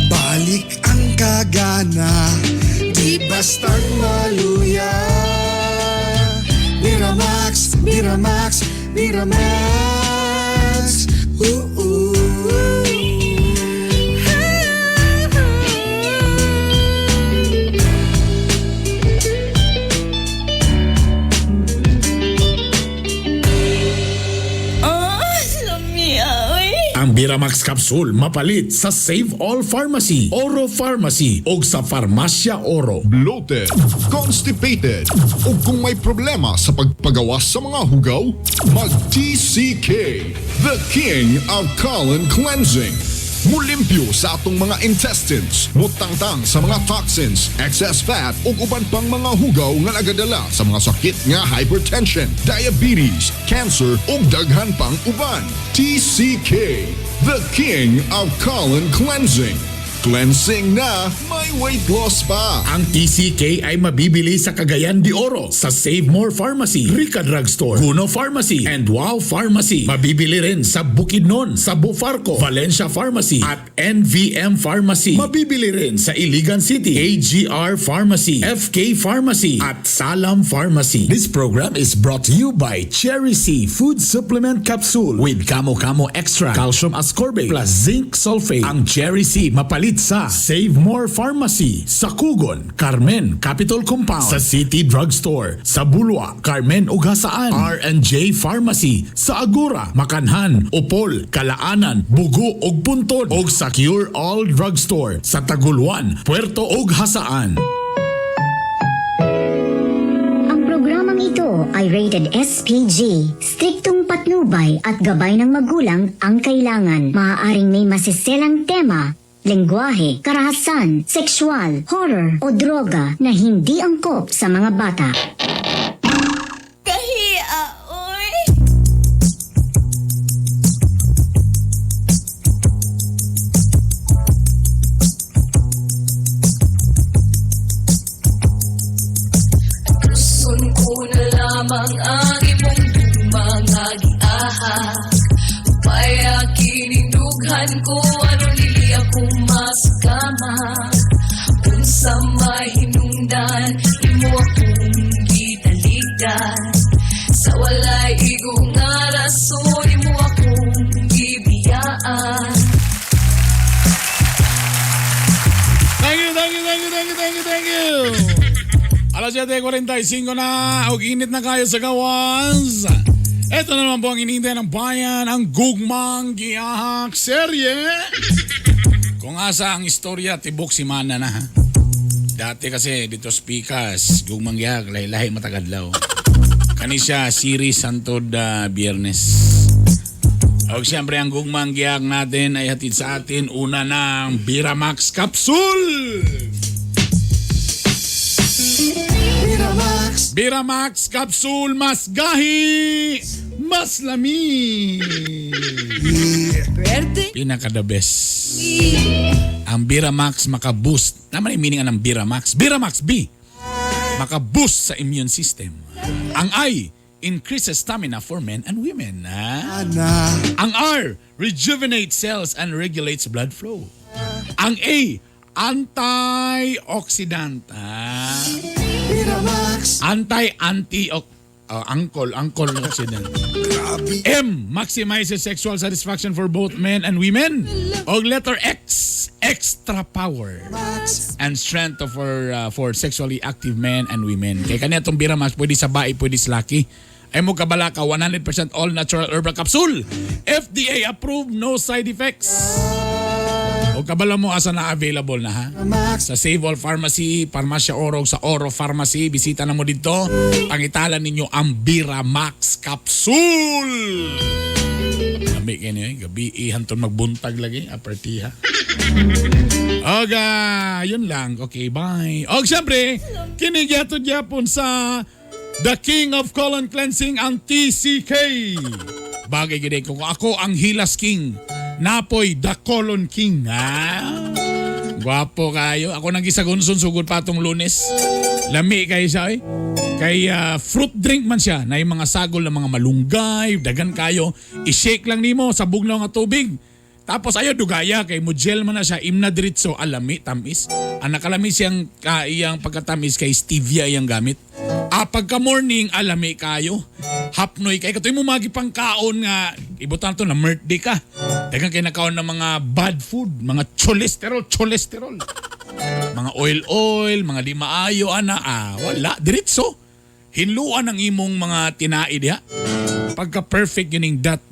Balik ang kagana, di bastang maluya. Miramax, Miramax, Miramax. Ooh, ooh. Oh, lamia, oy. Ang Biramax Capsule mapalit sa Save All Pharmacy, Oro Pharmacy o sa Farmacia Oro. Bloated, constipated, o kung may problema sa pagpagawas sa mga hugaw, mag-TCK, the king of colon cleansing. Mulimpyo sa atong mga intestines, mutangtang sa mga toxins, excess fat ug uban pang mga hugaw nga nagadala sa mga sakit nga hypertension, diabetes, cancer ug daghan pang uban. TCK, the king of colon cleansing. Cleansing na, may weight loss pa. Ang TCK ay mabibili sa Cagayan de Oro, sa Save More Pharmacy, Rica Drugstore, Guno Pharmacy, and Wow Pharmacy. Mabibili rin sa Bukidnon, sa Bufarco, Valencia Pharmacy, at NVM Pharmacy. Mabibili rin sa Iligan City, AGR Pharmacy, FK Pharmacy, at Salam Pharmacy. This program is brought to you by Cherry C Food Supplement Capsule with Kamo Kamo Extra, Calcium Ascorbate, plus Zinc Sulfate. Ang Cherry C mapalit Mapalit sa Save More Pharmacy sa Kugon, Carmen, Capitol Compound, sa City Drugstore, sa Bulua, Carmen ug Hasaan, R&J Pharmacy sa Agora, Makanhan, Opol, Calaanan, Bugo ug Puntod ug sa Cure All Drugstore sa Taguluan, Puerto ug Jasaan. Ang programang ito ay rated SPG. Striktong patnubay at gabay ng magulang ang kailangan. Maaaring may masiselang tema, lengguwahe, karahasan, sexual, horror o droga na hindi angkop sa mga bata. Kahia, oy. Gusto ko na lamang ang imong mga giaha. Upaya kinindughan ko aron dili ako masakama. Unsa may hinungdan imo akong gitaligdan. Sa walay igo nga rason imo akong gibiyaan. Thank you, thank you, thank you, thank you, thank you, thank you. Alas 7:45 na, og init na kayo sa gawas. Ito na naman po ang inintay ng bayan, ang Gugmang Giyahak serye. Kung asa ang istorya, tibok si Mana na ha. Dati kasi dito speakers, Gugmang Giyahak, lahi-lahi matagadlaw. Kani siya series hantod Biyernes. O siyempre ang Gugmang Giyahak natin ay hatid sa atin una ng Biramax Capsule! Miramax! Biramax Capsule, mas gahi, mas lami. Pwede. Pinaka the best. Ang Biramax maka-boost. Tama na yung meaning ng Biramax. Biramax B. Maka-boost sa immune system. Ang I, increases stamina for men and women. Ah. Ana. Ang R, rejuvenates cells and regulates blood flow. Ang A, antioxidant. Ah. Miramax! Anti-anti oh, angkol, angkol oxidant. Grabe. M, maximizes sexual satisfaction for both men and women. O letter X, extra power Max. and strength of for sexually active men and women. Kay kaniya itong Biramax, pwede sa bae, pwede sa laki. Ay mo kabala ka, 100% all natural herbal capsule. FDA approved, no side effects. O kabala mo asa na available na ha? Max. Sa Save All Pharmacy, Parmasya Oro, sa Oro Pharmacy, bisita na mo dito. Pangitalan ninyo ang Biramax Capsule. Lami kayo niyo, eh. Gabi ihanton magbuntag lagi, apertiha. Oga, yun lang. Okay, bye. Og siyempre, kinigyato gyapon sa The King of Colon Cleansing, ang TCK. Bagay gid ko ako ang Hilas King. Napoy the Colon King. Ha? Gwapo kayo. Ako nang gisagunson sugod pa atong Lunes. Lami kayo siya eh. Kay fruit drink man siya na yung mga sagol ng mga malunggay, dagan kayo. I-shake lang nimo sa bugnaw nga tubig. Tapos ayo dugaya kay mo gel man na siya imna diretso alami tamis. Ang nakalami siyang iyang pagkatamis kay stevia iyang gamit. Ah, pagka morning alami kayo. Hapnoy kay katoy mo magi pang kaon nga ibutan to na birthday ka. Dagan kay nakaon ng mga bad food, mga cholesterol, cholesterol. Mga oil oil, mga di maayo ana, ah, wala diretso. Hinluan ang imong mga tinai diha. Pagka perfect yun yung that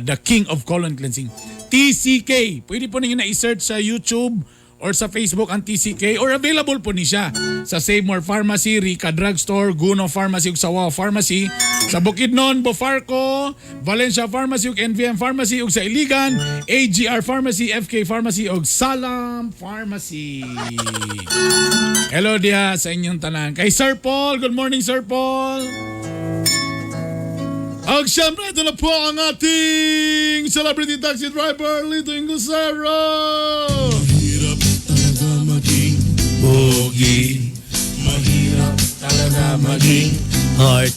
the king of colon cleansing. TCK. Pwede po ninyo na i-search sa YouTube or sa Facebook ang TCK or available po ni siya sa Save More Pharmacy, Rica Drugstore, Guno Pharmacy ug sa Wow Pharmacy, sa Bukidnon, Bofarco, Valencia Pharmacy ug NVM Pharmacy ug sa Iligan, AGR Pharmacy, FK Pharmacy ug Salam Pharmacy. Hello diha sa inyong tanan. Kay Sir Paul, good morning, Sir Paul. Og siyempre, ito na po ang ating celebrity taxi driver, Lito Ingusero! Mahirap talaga maging pogi. Mahirap talaga maging Heart.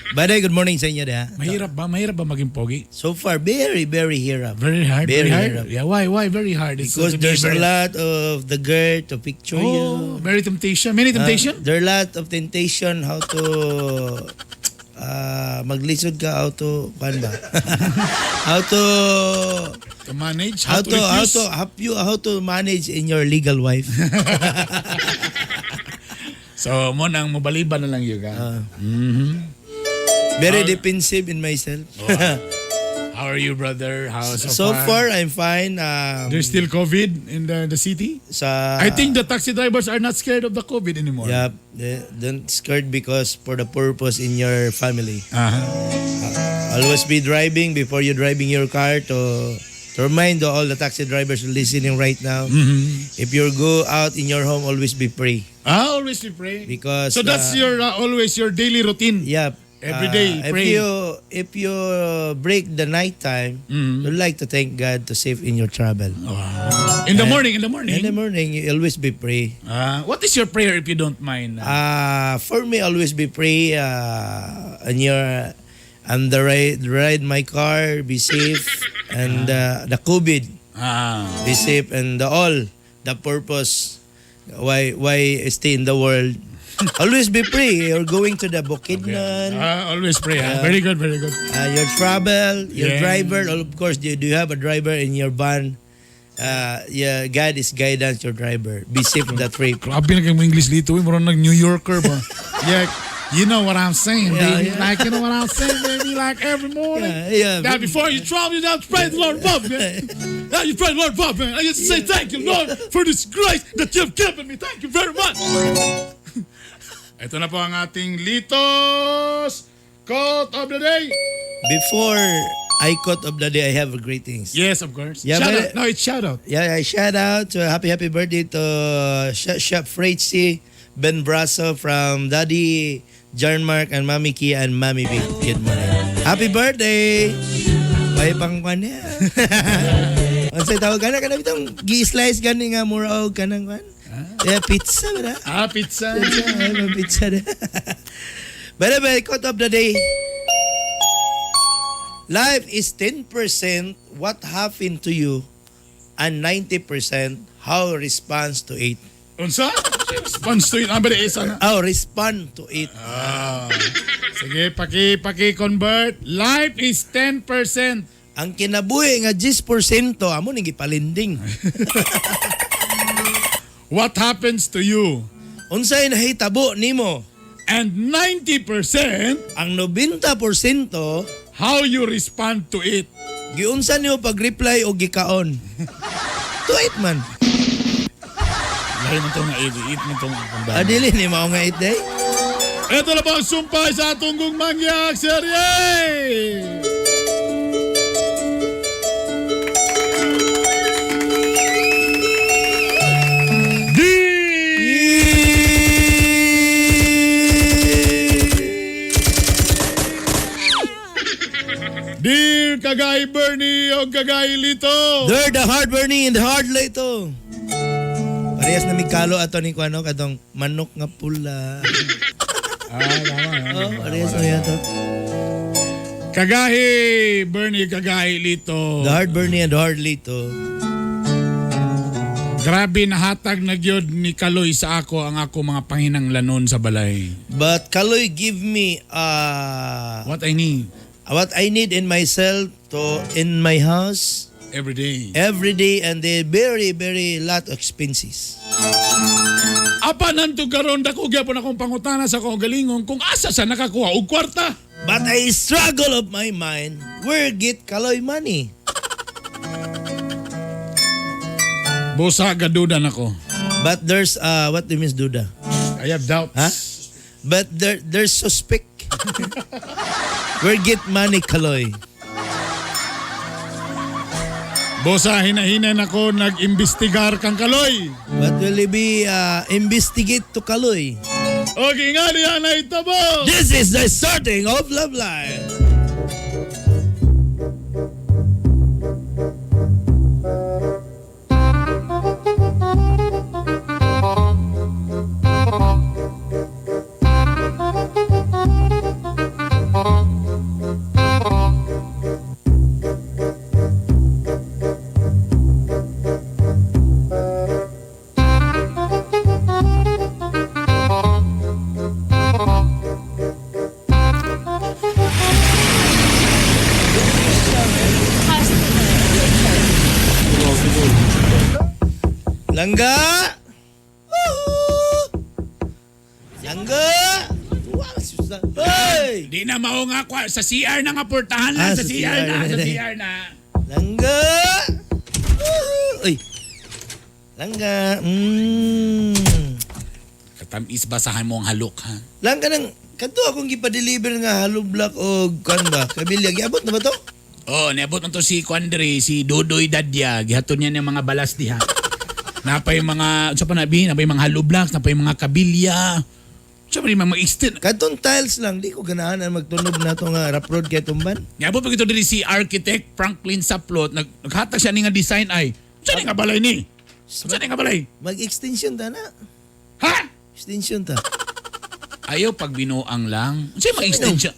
By the way, good morning sa inyo diha. Mahirap ba? Mahirap ba maging pogi? So far, very, very hirap. Very hard? Very Very hard? hirap. Yeah, why? Why very hard? It's Because to be there's a very- lot of the girl to picture Oh, you. very temptation. Many temptation? There are a lot of temptation how to Maglisod ka how to kuan ba? How to To manage, how how to to how refuse. to how to manage in your legal wife. So, mo nang mobaliban na lang yun ka. Very defensive in myself. How are you, brother? How so, So far I'm fine. There's still COVID in the city? Sa I think the taxi drivers are not scared of the COVID anymore. Yeah, they don't scared because for the purpose in your family. Always be driving before you driving your car to remind all the taxi drivers listening right now. If you go out in your home, always be pray. Ah, always be pray. Because So that's your always your daily routine. Yeah. Every day, If pray. you break the night time, you like to thank God to save in your travel. In the morning, in the morning. In the morning, you always be pray. What is your prayer if you don't mind? For me, always be pray. On your on the ride my car, be safe, and the COVID, be safe, and the all the purpose why stay in the world. Always be pray. You're going to the Bukidnon. Always pray. Ah. Very good, very good. Your travel, your driver. Of course, do you have a driver in your van? Yeah, God is guidance your driver. Be safe on the trip. Grabe na kay mo English dito. Eh. Murag nag New Yorker ba? Yeah. You know what I'm saying, baby. Like, you know what I'm saying, baby? Like every morning. Now, before you travel, you have to pray the Lord above, man. Now you pray the Lord above, man. I just say thank you, Lord, for this grace that you've given me. Thank you very much. Ito na po ang ating Litos Quote of the Day. Before I quote of the day, I have greetings. Yes, of course. Yeah, shout but- out. No, it's shout out. Yeah, I shout out to happy happy birthday to Chef Fritzy Ben Brasso from Daddy John Mark and Mami Kia and Mami B. Good morning. Happy birthday! May pang kwan niya. Unsay tawag kana kana bitong gi-slice gani nga mura og kanang kwan? Yeah, pizza ba na? Ah, pizza. Pizza, ay, may pizza na. By the way, quote of the day. Life is 10% what happened to you and 90% how response to it. Unsa? Response to it. Ah, ba isa na? Oh, respond to it. Ah. Sige, paki-convert. Life is 10%. Ang kinabuhi nga 10% amo ning gipalinding. What happens to you? Unsay nahitabo nimo? And 90% ang 90% how you respond to it. Giunsa nimo pag-reply o gikaon? To it man. Lahi man tong nga eat man tong kandang. Ah, dili ni mao nga it day. Ito na po ang sumpay sa atong mangyak serye! Dear Kagay Bernie o Kagay Lito! They're the hard Bernie and the hard Lito. Parehas na mikalo ato ni kuano katong manok nga pula. Ah, tama. Oh, parehas na yato. Kagahi Bernie, Kagahi Lito. The hard Bernie and the hard Lito. Grabe nahatag na gyud ni Kaloy sa ako ang ako mga panginanglanon sa balay. But Kaloy give me what I need. What I need in myself to in my house every day. Every day and they very very lot expenses. Apan hantog karon dako gyapon akong pangutana sa akong galingon kung asa sa nakakuha og kwarta. But I struggle of my mind where get Kaloy money. Busa gaduda nako. But there's what do you mean duda? I have doubts. Huh? But there's suspect. Where get money Kaloy? Bosa hinahinay nako nag-imbestigar kang Kaloy. What will it be investigate to Kaloy? Okay nga niya na ito mo. This is the starting of Love Life. Langga! Woo! Langga! Wow, sus na. Hey! Di na mao nga kwa sa CR na nga portahan na Ah, sa sa CR na CR. sa CR na. Langga! Woo! Uy! Langga! Katamis basahan mo ang halok ha. Langga nang kadto akong gipa-deliver nga hollow block o kan ba? Kabilya giabot na ba to? Oh, niabot man to si Kwandre, si Dodoy Dadya, gihaton niya ng mga balas diha. Napay mga unsa pa na bi, napay mga hollow blocks, napay mga kabilya. Unsa pa ni mga extend. Kadtong tiles lang di ko ganahan ang magtunob na to nga rough road kay tumban. Niabot pa gito diri si architect Franklin Saplot, naghatag siya ni nga design ay. Unsa ni nga balay ni? Unsa ni nga balay? Mag-extension ta na. Ha? Extension ta. Ayaw pag binuang lang. Unsa mga extension?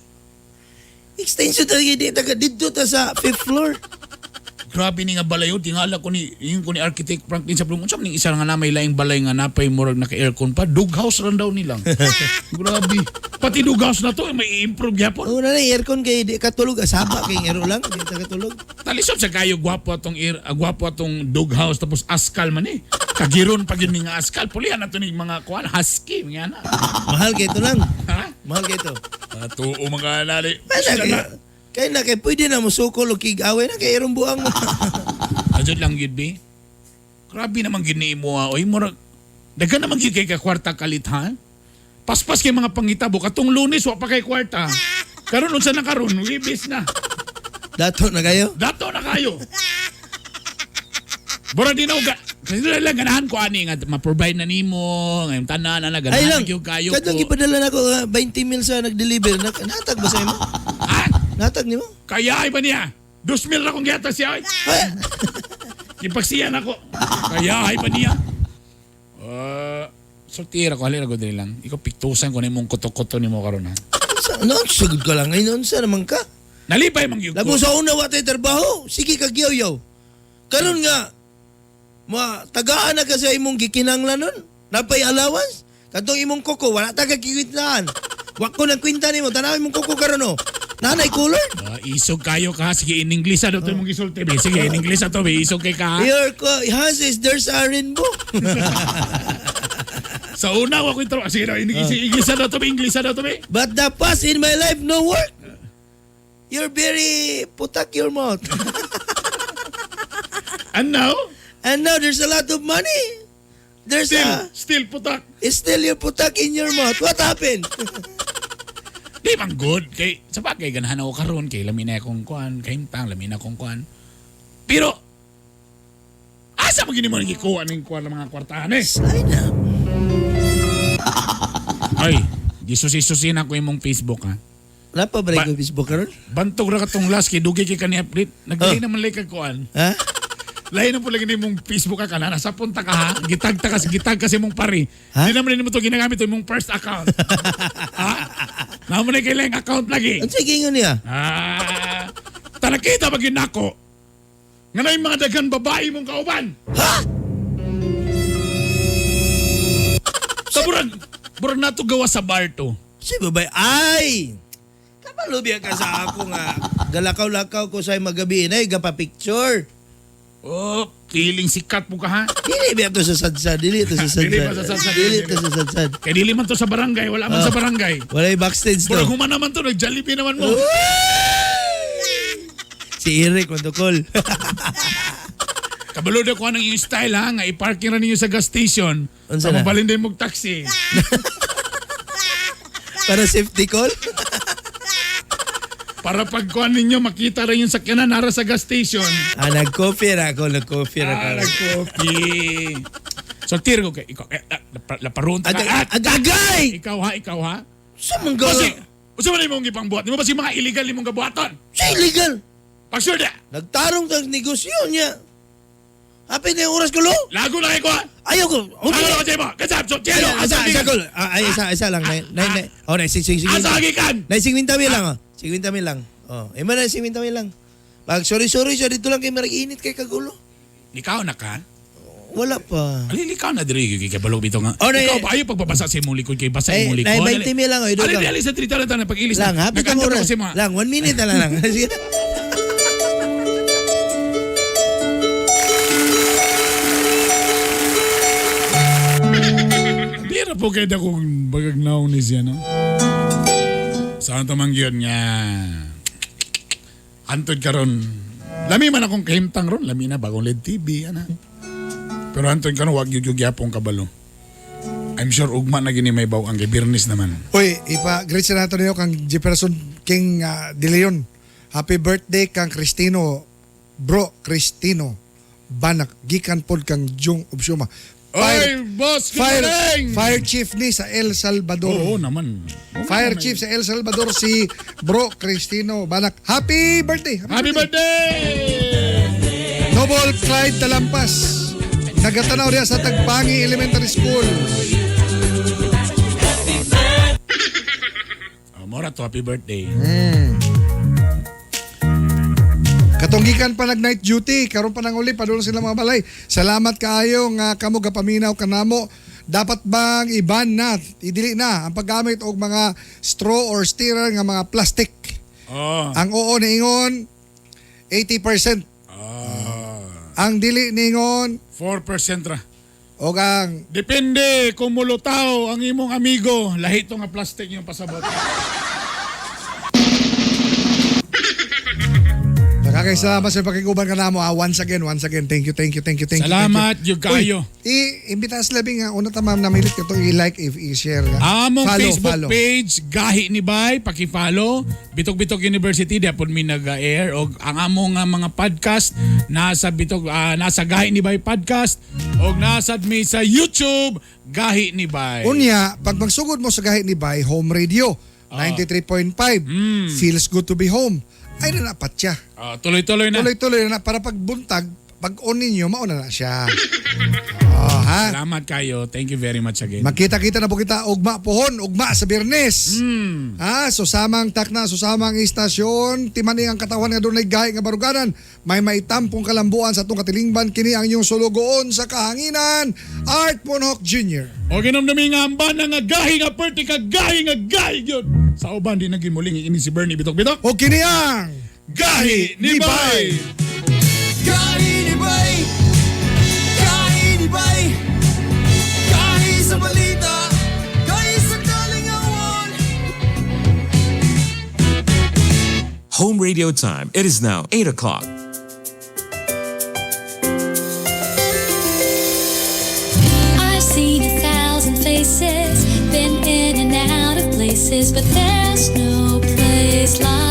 Extension ta di ta didto ta sa fifth floor. Grabe ni nga balay oh, tingala ko ni yung ko ni architect Franklin Saplot. Unsa man ning isa nga na may laing balay nga napay murag naka-aircon pa, dog house ran daw nilang. Grabe. Pati dog house na to may i-improve gyapon. Una na aircon kay di katulog asaba kay ero lang di ta katulog. Talisod sa kayo gwapo atong air, gwapo atong dog house tapos askal man eh. Kagiron pa gyud ni nga askal. Pulihan na to ni mga kuan husky mga na. Mahal kay ito lang. Ha? Mahal kay ito. Tuo mga lali. Kaya na kay, kay na kay pwede na musukol og kig-away na kay irong buang mo. Adyo lang gyud bi. Grabe naman gyud ni imo ah. Oy murag daghan naman gyud kay ka kwarta kalit ha. Paspas kay mga pangitabo katong Lunes wa pa kay kwarta. Karon unsa na karon? Wibis na. Dato na kayo. Dato na kayo. Bura di na uga. Kasi lang ganahan ko ani nga ma-provide na nimo, ngayong tanan na Ay ganahan lang. gyud kayo Kadtong ko. gipadala nako 20 mil sa nag-deliver. Natag ba sa imo? Ha? Natag nimo? Kaya ay ba niya? 2,000 ra kong gihatag siya ay. Ay, Gipagsiyan ako. Kaya ay ba niya? Sortira ko halira ko diri lang. Ikaw piktusan ko na imong kuto-kuto nimo karon ha. Noon, sagod ka lang. Ay, noon sa naman ka. Nalipay man gyud ko. Labo sa una, wa tay trabaho. Sige ka giyaw-yaw. Karon nga, ma, tagaan na ka sa imong gikinanglan nun. Napay allowance. Katong imong koko, wala ta kakikwintahan. Wa ko nang kwinta nimo, tanaw imong koko karon oh. Nanay color. Isog kayo ka. Sige, in English ano to imong gisulti be. Sige, in English ato be. Isog kay ka. ha? Your hands is there's a rainbow. Sa una wa ko intro. Sige, no, in English ano to be. English ano to be. But the past in my life no work. You're very putak your mouth. And now, And now there's a lot of money. There's still, a still putak. it's still your putak in your mouth. What happened? Di bang good kay sa bagay ganahan ako karon kay lami na akong kuan, kahimtang lami na akong kuan. Pero asa mo gini mo nagikuha ning kuan ng mga kwartahan eh? Slide up. Ay, gisusi-susi na ko imong Facebook ha. Napa ba ko Facebook karon? Bantog ra katong last kay dugay kay kani update. Nagdali Oh. naman lay kag kuan. Ha? Lahi na po lagi nimong Facebook ka kana nasa punta ka ha. Gitag ta kasi gitag kasi mong pari. Ha? Di naman nimo to ginagamit to imong first account. Ha? Namo na kay laing account lagi. Ano sa gingon niya? Ah, talakita ba gyud nako? Nga na yung mga daghan babae mong kauban. Ha? Sa burag, burag nato gawa sa bar to. Si babay ay. Kabalo biya ka sa ako nga galakaw-lakaw ko sa magabi na gapa picture. Oh, feeling sikat mo ka ha. Dili biya to sa sadsad, dili to sa sadsad. Dili pa sa sadsad. Dili to sa sadsad. Kay dili man to sa barangay, wala man sa barangay. Walay backstage to. Burag human naman to, nag-Jollibee naman mo. Si Eric Mandukol. Kabalo na ko anong iyong style ha, nga i-parking ra ninyo sa gas station. Unsa Sa na? mabalin din mong taxi. Para safety call. Para pagkuhan ninyo, makita rin yung sakyanan nara sa gas station. Ah, nag-coffee ra ako, nag-coffee ra Ah, ako. nag-coffee. So, tiro ko kay, ikaw, eh, laparoon ta ka. Ah, Agagay! ikaw ha, ikaw ha. Sa man ga? Kasi, usa man imong gipangbuhat. Di mo ba si mga illegal imong gabuhaton? Sa illegal. Pag-sure da. Nagtarong tag negosyo niya. Hapit na yung oras ko, lo. Lago na kay ko ha. Ayaw ko. Ano ko mo? Kasab, so, Jello, Ay, asa isa, isa gikan? ko. Ah, ay, isa, isa lang. Nine, nine, nine. Oh, nine, six, six, six. Asa gikan? Nine, 50 mil lang, oh. 50 mil lang. Oh, ima na 50 mil lang. Pag sorry, sorry siya, dito lang kay marag init kay kagulo. Ikaw na ka? Wala pa. Alili ka na diri kay kabalo bitaw nga. Oh, na- Ikaw ba ayo pagbabasa sa imong likod kay basa Ay, imong likod. nine, 20 mil lang, oh, idol Ali lang. ali sa trita na pag-ilis. Lang, hapit ang Nag-andam oras. ako sa mga- Lang, 1 minute na lang. lang. Sige na. Lami ra po kay dakong bagagnaw ni siya, no? Saan to man yun nga? Antod karon. Lami man akong kahimtang ron. Lami na bagong LED TV, ana. Pero antod karon wag yun yung gyapong kabalo. I'm sure ugma na gini may baw ang kay Birnis naman. Uy, ipa-greet sa nato niyo kang Jefferson King De Leon. Happy birthday kang Cristino. Bro, Cristino. Banak, gikan pod kang Jung Obsuma. Oy, boss, good fire, morning! fire chief ni sa El Salvador. Oo naman. Oo Fire naman. chief sa El Salvador si Bro Cristino Banak. Happy birthday! Happy birthday! Noble Clyde Talampas. Nagatanaw riya sa Tagpangi Elementary School. Oh, mora to, happy birthday. Katunggikan pa nag night duty, karon pa nang uli padulong sila mga balay. Salamat kaayo nga kamo gapaminaw kanamo. Dapat bang iban na, idili na ang paggamit og mga straw or stirrer nga mga plastic. Oh. Ang oo niingon 80%. Ang dili niingon 4% ra. og ang Depende kung mulutaw ang imong amigo, lahi to nga plastic yung pasabot. Nakakay salamat sa pakiguban kanamo. Ah, once again, thank you, thank you, thank you, thank you. Salamat, thank you. yun kaayo. Uy, i-imbita sa labing nga una ta ma'am namilit ka to i-like, i-share. Among Follow, Facebook follow. page Gahi ni Bay, paki-follow Bitog-Bitog University di apon mi nag-air og ang among nga mga podcast nasa Bitog nasa Gahi ni Bay podcast og nasa mi sa YouTube Gahi ni Bay. Unya, pag magsugod mo sa Gahi ni Bay, home radio, 93.5, feels good to be home. Ay na napat siya. Tuloy-tuloy na. Tuloy-tuloy na para pag buntag, pag on ninyo, mauna na siya. Oh, ha? Salamat kayo. Thank you very much again. Magkita-kita na po kita ugma pohon, ugma sa Biyernes. Ha, susamang takna, susamang istasyon, timani ang katawan nga dunay gahi nga baruganan, may maitampong kalambuan sa atong katilingban kini ang inyong sulugoon sa kahanginan, Art Monhok Jr. O ginomdumi nga amban na nga gahi nga perti ka gahi nga gahi gyud. Sa uban di nagimuling ini si Bernie Bitok-Bitok. O kini ang Gahi ni Bay. Gahi ni Bay! Gahi ni Bay! Gahi sa balita! Gahi sa kalingawan! Home radio time. It is now 8 o'clock. I've seen 1,000 faces, been in and out of places, but there's no place like